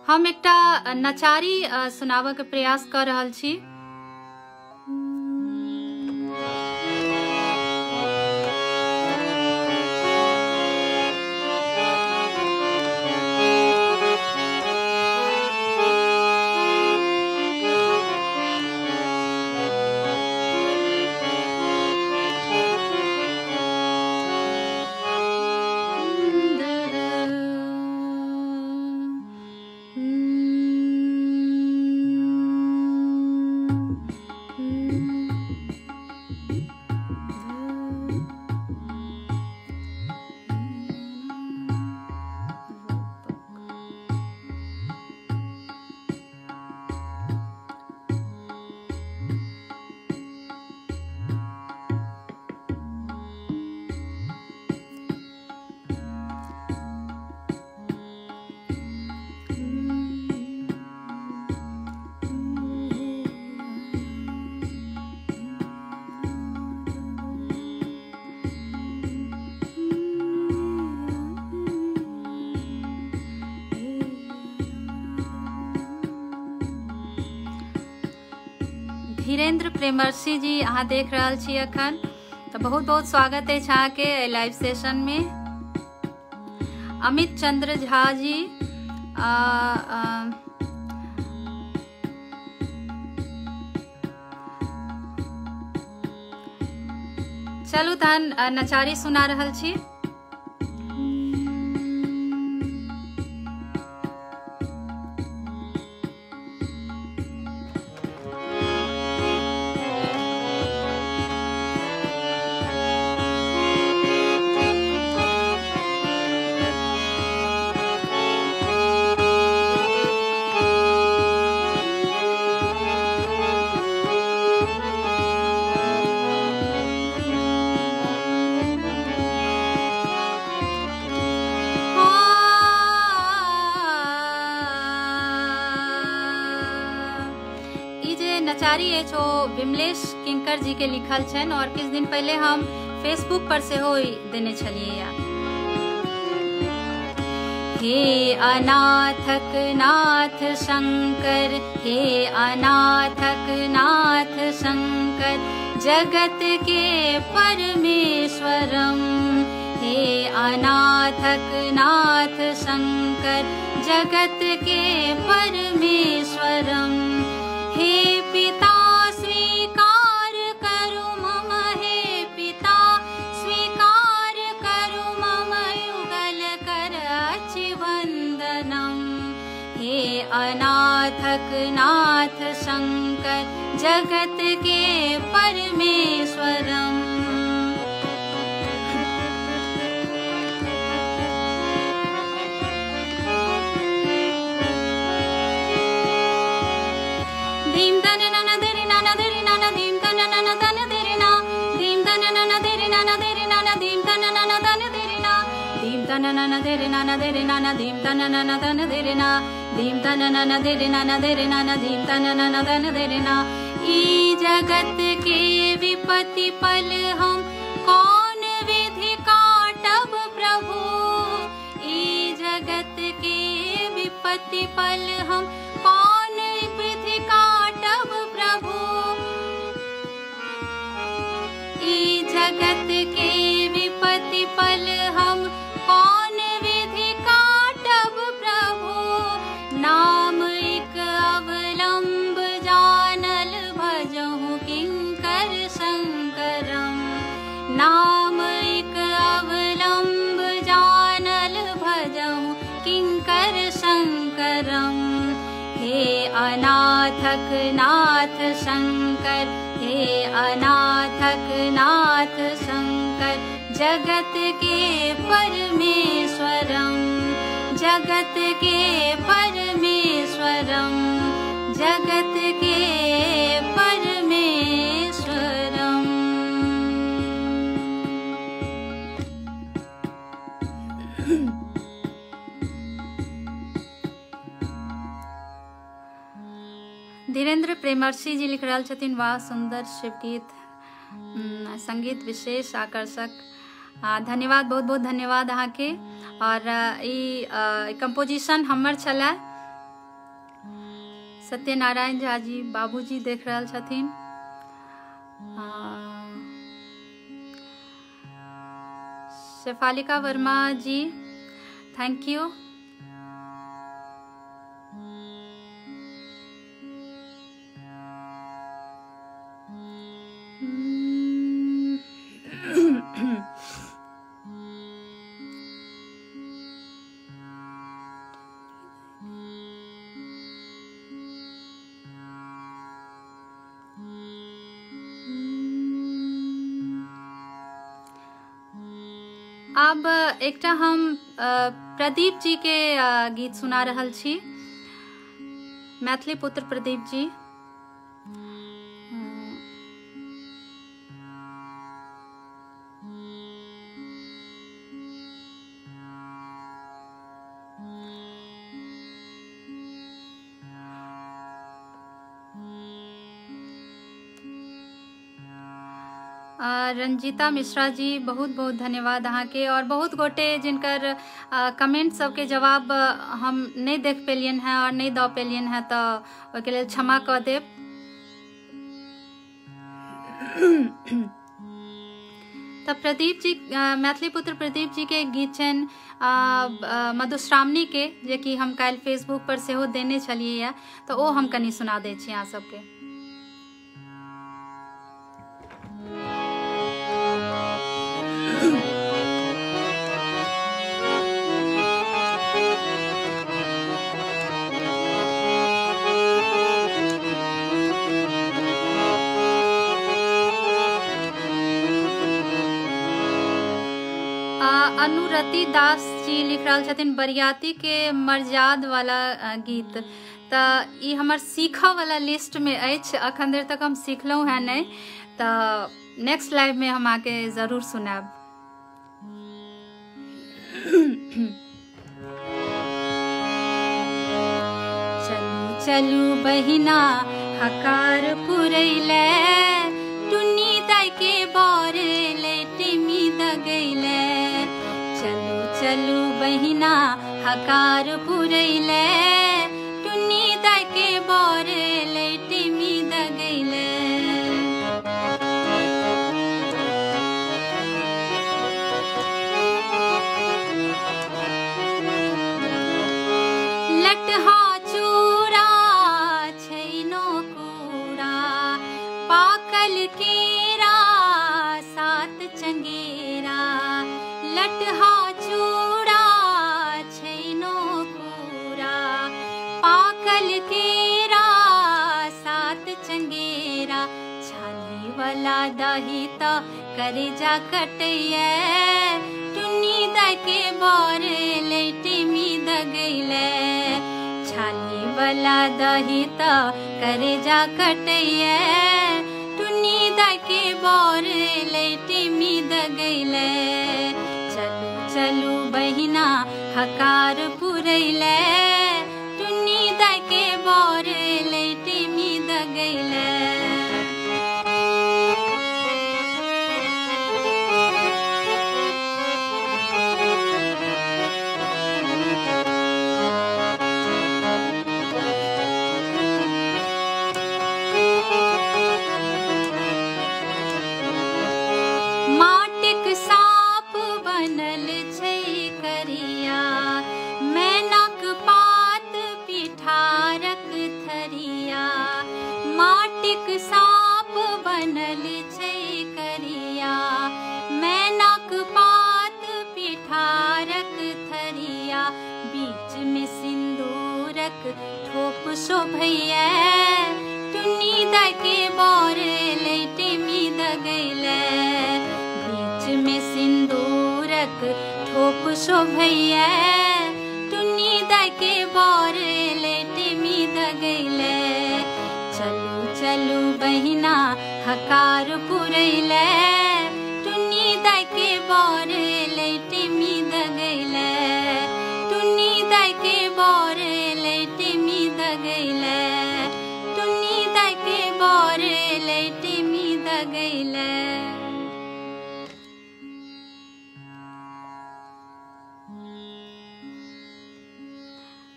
हम एकटा नचारी सुनाबऽ के प्रयास कऽ रहल छी। धीरेन्द्र प्रेमर्षि जी अहाँ देख रहल छी अखन, तो बहुत बहुत स्वागत अछि अहाँके लाइव सेशन में। अमित चंद्र झा जी, चलू तहन नचारी सुना रहल छी। नचारी अछि ओ विमलेश किंकर जी के लिखल छनि और किछु दिन पहिले हम फेसबुक पर सेहो देने छलियै। हे अनाथक नाथ शंकर, हे अनाथक नाथ शंकर, जगत के परमेश्वरम। हे अनाथक नाथ शंकर, जगत के परमेश्वरम। हे पिता स्वीकार करु मम, हे पिता स्वीकार करु मम युगल कर वंदनम। हे अनाथक नाथ शंकर, जगत के परमेश्वरम। धीम तन नन धरि नन धरि नन धीम तन नन तन धरि ना, धीम तन नन धरि नन धरि नन धीम तन नन तन धरि ना, धीम तन नन धरि नन धरि नन धीम तन नन तन धरि ना, धीम तन नन धरि नन धरि नन धीम तन नन तन धरि ना। ई जगत के विपति पल हम कौन विधि काटब प्रभु, ई जगत के विपति पल हम कौन विधि काटब प्रभु। ई जगत के विपति पल हम कौन विधि काटब प्रभु। नाम एक अवलंब जानल भजहु किंकर शंकरम, नाम एक अवलंब जानल भजहु किंकर शंकरम। हे अनाथक नाथ शंकर, हे अनाथक नाथ शंकर, जगत के परमेश्वरम, जगत के परमेश्वरम, जगत के परमेश्वरम। धीरेन्द्र प्रेमर्षि जी लिख रहल छथिन, वाह सुंदर शिवगीत, संगीत विशेष आकर्षक। धन्यवाद, बहुत बहुत धन्यवाद अहाँके। और ई कंपोजिशन हमर छलै। सत्यनारायण झा जी बाबूजी देख रहल छथिन। शेफालिका वर्मा जी thank you. आब एकटा हम प्रदीप जी के गीत सुना रहल छी, मैथिली पुत्र प्रदीप जी। रंजीता मिश्रा जी बहुत बहुत धन्यवाद अहाँके। और बहुत गोटे जिनकर कमेंट सबके जवाब हम नहीं देख पेलियन हैं और नहीं दऽ पेलियन हैं, तो ओहिके लेल क्षमा कऽ देब। तऽ प्रदीप जी, मैथिली पुत्र प्रदीप जी के गीत छनि मधुश्रावणी के, जेकि हम काल्हि फेसबुक पर सेहो देने छलियै, तऽ ओ हम कनि सुना दै छी अहाँ सबके। अनुरति दास जी लिख रहल छथिन बरियाती के मर्याद वाला गीत, तऽ ई हमर सीखऽ वाला लिस्ट में अछि, अखन देर तक हम सीखलहुँ हैं नहीं, तऽ नेक्स्ट लाइव में हम अहाँके जरूर सुनायब। चलू चलू बहिना हकार पुरैले टुन्नी दाई के बर लेटमी दगैले। चलू चलू बहिना हकार पुरैले टुन्नी दाई के बर लेटमी दगैले। लटहा चूड़ा छैनो कूड़ा पाकल केरा सात चंगेरा। लटहा चूड़ा छैनो कूड़ा पाकल केरा सात चंगेरा। छाली वाला दही त करेजा कटैये टुन्नी दाई के बर लेटमी दगैले। छाली वाला दही त करेजा कटैये टुन्नी दाई के बर लेटमी दगैले। चलू चलू बहिना हकार पुरैले टुन्नी दाई के बर लेटमी दगैले। माटिक साप बनल छै करिया मैनाक पात पिठारक थरिया। माटिक साप बनल छै करिया मैनाक पात पिठारक थरिया। बीच में सिंदूरक ठोप शोभैया टुन्नी दाई के बर लेटमी दगैले। बीच में सिंदूरक ठोप शोभैया टुन्नी दाई के बर लेटमी दगैले। चलू चलू बहिना हकार पुरैले टुन्नी दाई के बर लेटमी दगैले। टुन्नी दाई के बर लेटमी दगैले टुन्नी दाई के बर लेटमी दगैले।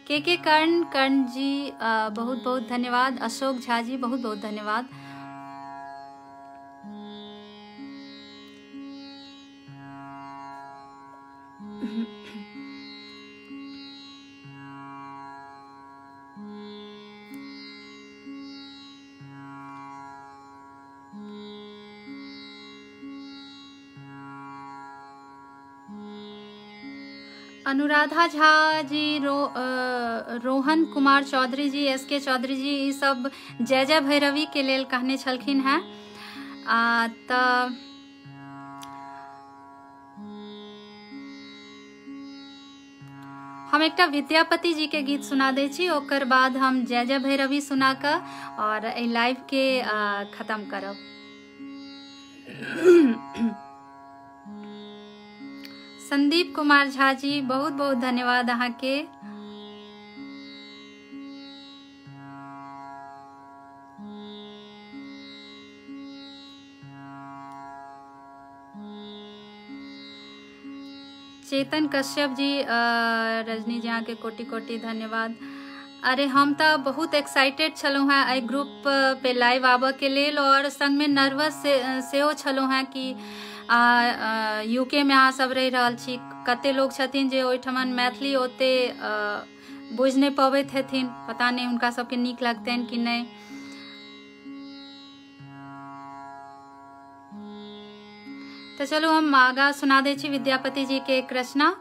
के कर्ण कर्ण जी बहुत बहुत धन्यवाद। अशोक झा जी बहुत बहुत धन्यवाद। अनुराधा झा जी, रोहन कुमार चौधरी जी, एस के चौधरी जी, ई सब जय जय भैरवी के लेल कहने छलखिन हैं। त हम एकटा विद्यापति जी के गीत सुना दै छी, ओकर बाद हम जय जय भैरवी सुना कऽ और एहि लाइव के खत्म करब। संदीप कुमार झा जी बहुत बहुत धन्यवाद अहाँके। चेतन कश्यप जी, रजनी जी अहाँके कोटि कोटि धन्यवाद। अरे हम तऽ बहुत एक्साइटेड छलहुँ हेँ एहि ग्रुप पे लाइव आबऽ के लेल और संगमे नर्वस सेहो छलहुँ हेँ कि यूके में अहाँ सब रहि रहल छी, कते लोग छथिन जे ओहिठमन मैथिली ओते बुझि नहि पबैत हेथिन, पता नहि हुनका सबके नीक लगतनि कि नहि। तऽ चलू हम आगाँ सुना दै छी विद्यापति जी के एक रचना।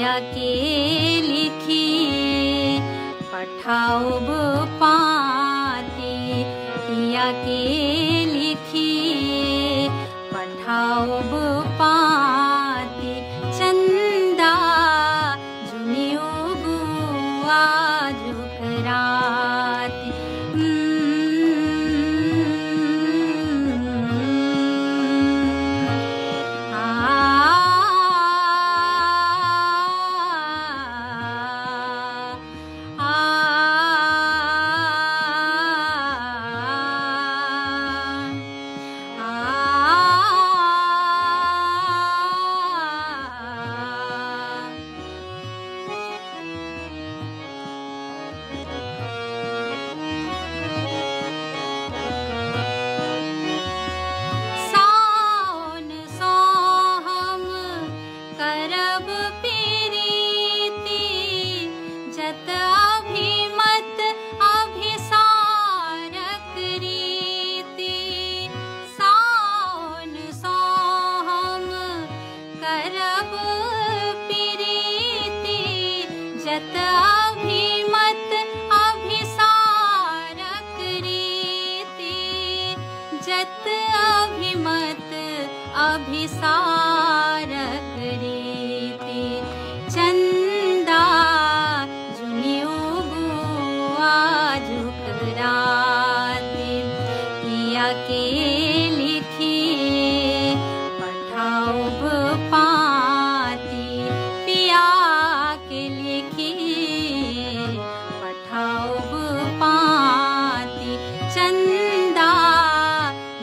पिया के लिखी पठाओब पाती, पिया के लिखी पठाओब पाती। चंदा जुनि उगू आजुक राति। अभिसारक रीति। चंदा जुनि उगू आजुक राति, पिया के लिखी पठाओब पाती, पिया के लिखी पठाओब पाती। चंदा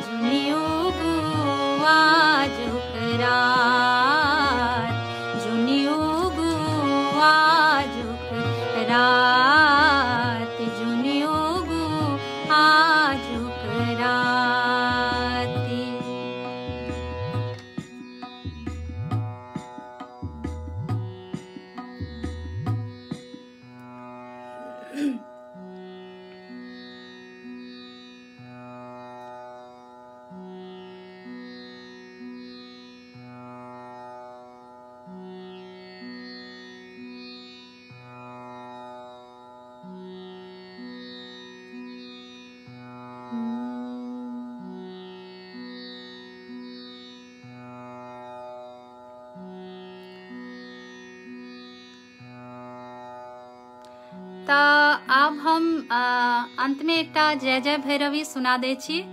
जुनि उगू आजुक रात, जुनि उगू आजुक रात, जुनि उगू आजुक राति। तऽ आब हम अंत में एकटा जय जय भैरवी सुना दै छी।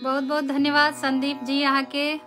बहुत बहुत धन्यवाद संदीप जी अहाँ के।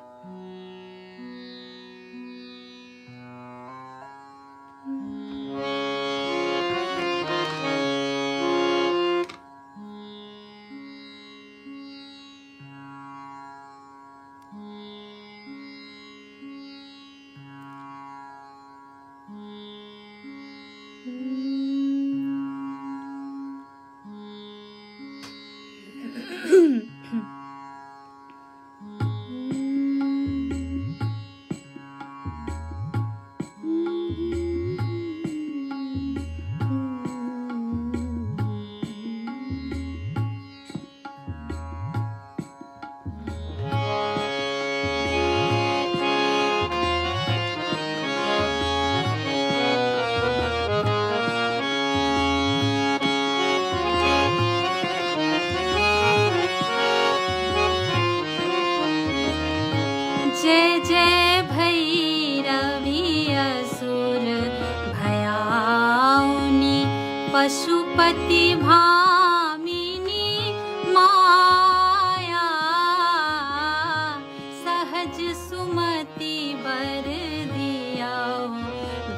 जय जय भैरवी असुर भयाउनी, पशुपति भामिनी माया, सहज सुमति बर दिया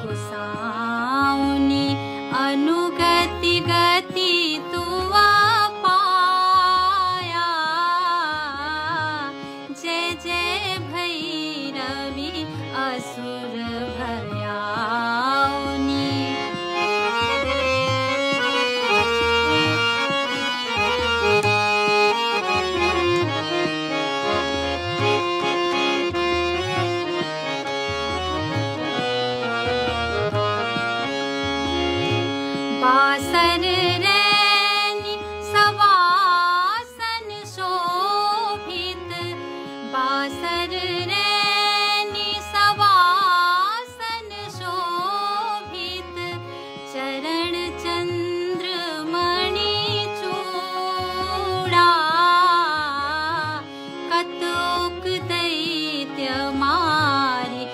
गोसाउनी, अनुगति गति तुआ पाया। जय जय भैरवी असुर भयाउनी। बासर रैनी सवासन शोभित, बासर रैनी सवासन शोभित, चरण चंद्र मणि चूड़ा, कतोक दैत्य मारि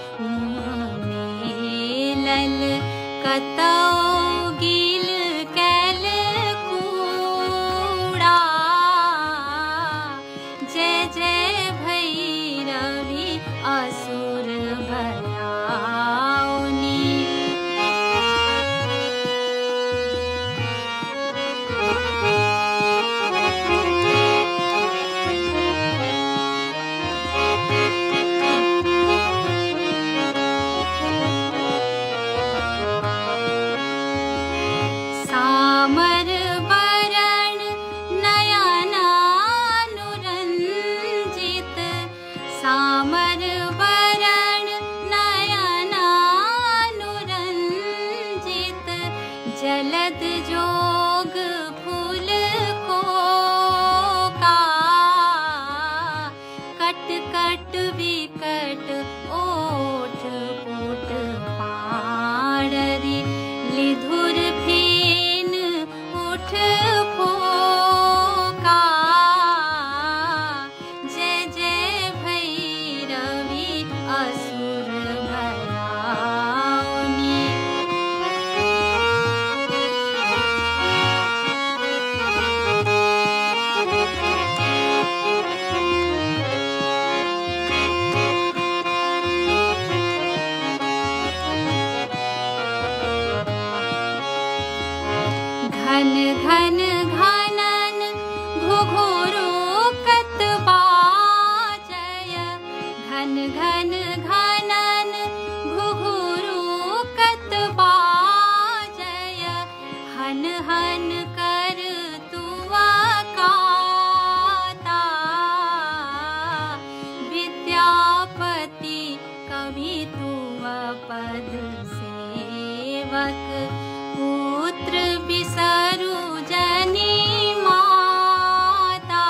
मेलल, कतौ गिल कैल कूड़ा। जय जय भैरवी असुर भयाउनी। सामर बरण नयनानुरंजित, सामर बरण नयनानुरंजित, जलद जोग फूल को का, कट कट विकट ओठ पुट पाड़री, लिधुर फेन उठ फोका। जय जय भैरवी असुर भयाउनी। घन घन घनन घुघुरु कत बाजय, घन घन घनन घुघुरु कत बाजय, हन हन कर तुआ काता, विद्यापति कवि तुआ पद सेवक, पुत्र बिसरु जनी माता।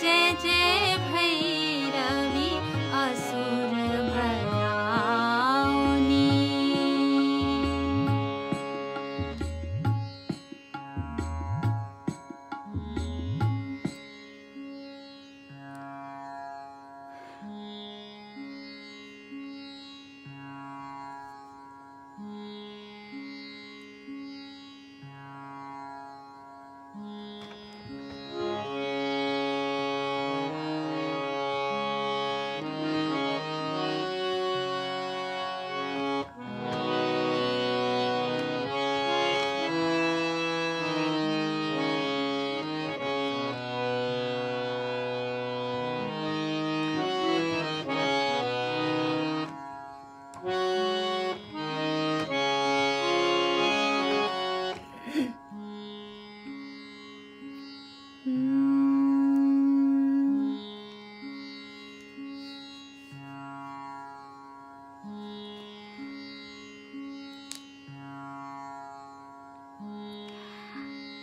जय जय भैरवी असुर भयाउनी।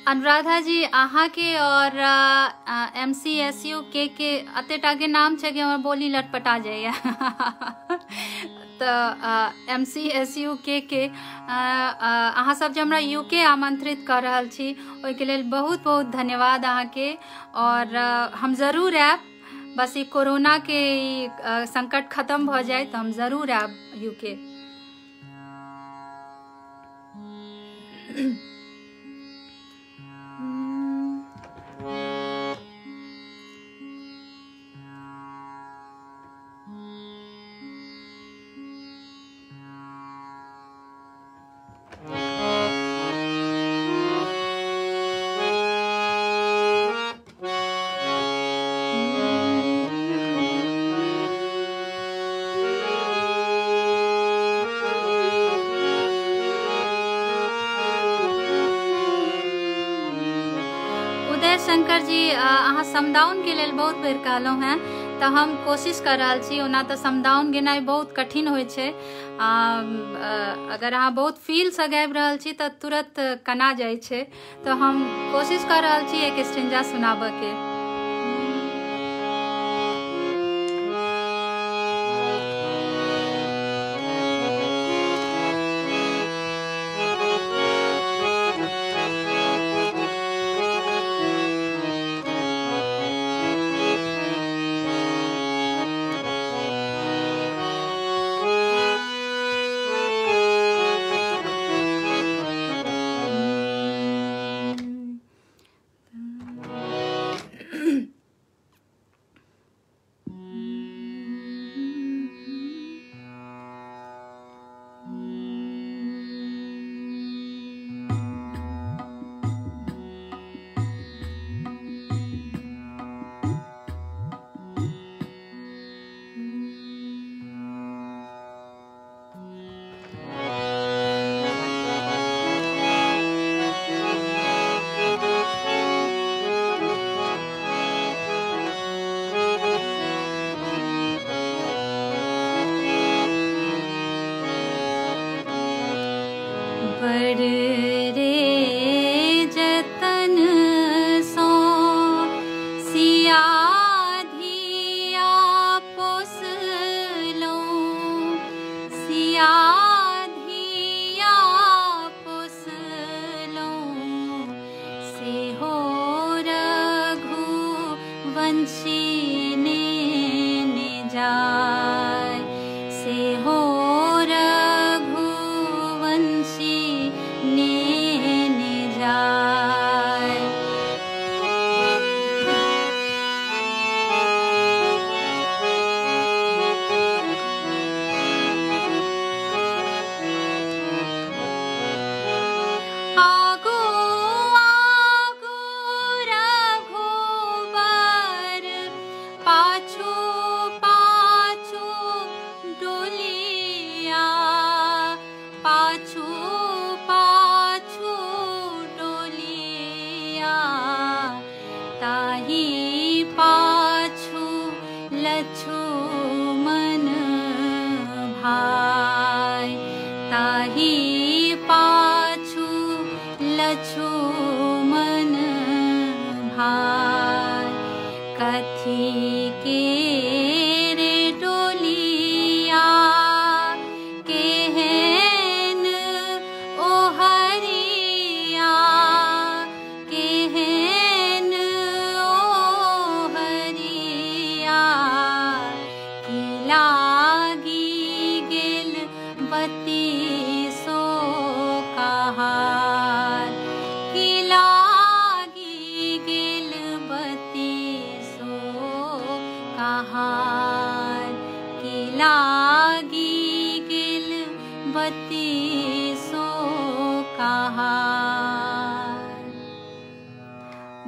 अनुराधा जी अहाँ के और MCSU के अतेटा के नाम छै कि हमर बोली लटपटा जाइए। तऽ MCSU के अहाँ सब जे हमरा UK आमंत्रित कर रहल छी ओहिके लेल बहुत बहुत धन्यवाद अहाँके। और हम जरूर आयब, बस ई कोरोना के संकट खत्म भऽ जाए तऽ हम जरूर आयब UK। Shankar ji अहाँ समदाउन के लेल बहुत बेर कहलहुँ हेँ, तऽ हम कोशिश कऽ रहल छी। ओना तऽ समदाउन गेनाइ बहुत कठिन होइ छै, अगर अहाँ बहुत फीलसँ गाबि रहल छी तऽ तुरंत कना जाइ छै। तऽ हम कोशिश कऽ रहल छी एक स्टेंजा सुनाबऽके।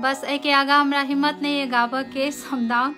बस एहिके आगाँ हमरा हिम्मत नहीं है गाबऽ के समदाउन।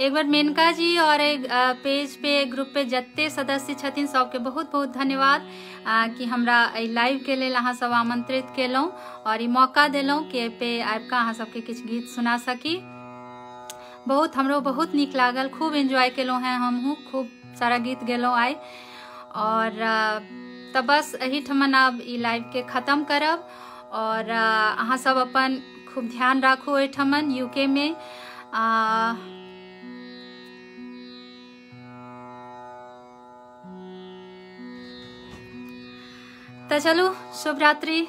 एक बार मेनका जी और एक पेज पे ग्रुप पे जते सदस्य छथिन सबके बहुत बहुत धन्यवाद कि हमरा एहि लाइव के लेल अहाँ सब आमंत्रित केलहुँ और ई मौका देलहुँ कि एहि पे आबि कऽ अहाँ सबके किछु गीत सुना सकी। बहुत हमरो बहुत नीक लागल, खूब एन्जॉय केलहुँ हेँ हमहूँ, खूब सारा गीत गेलहुँ आइ। और तऽ बस एहिठमन आब ई लाइव के खत्म करब और अहाँ सब अपन खूब ध्यान राखू एहिठमन यूके में। तऽ चलू, शुभ रात्रि।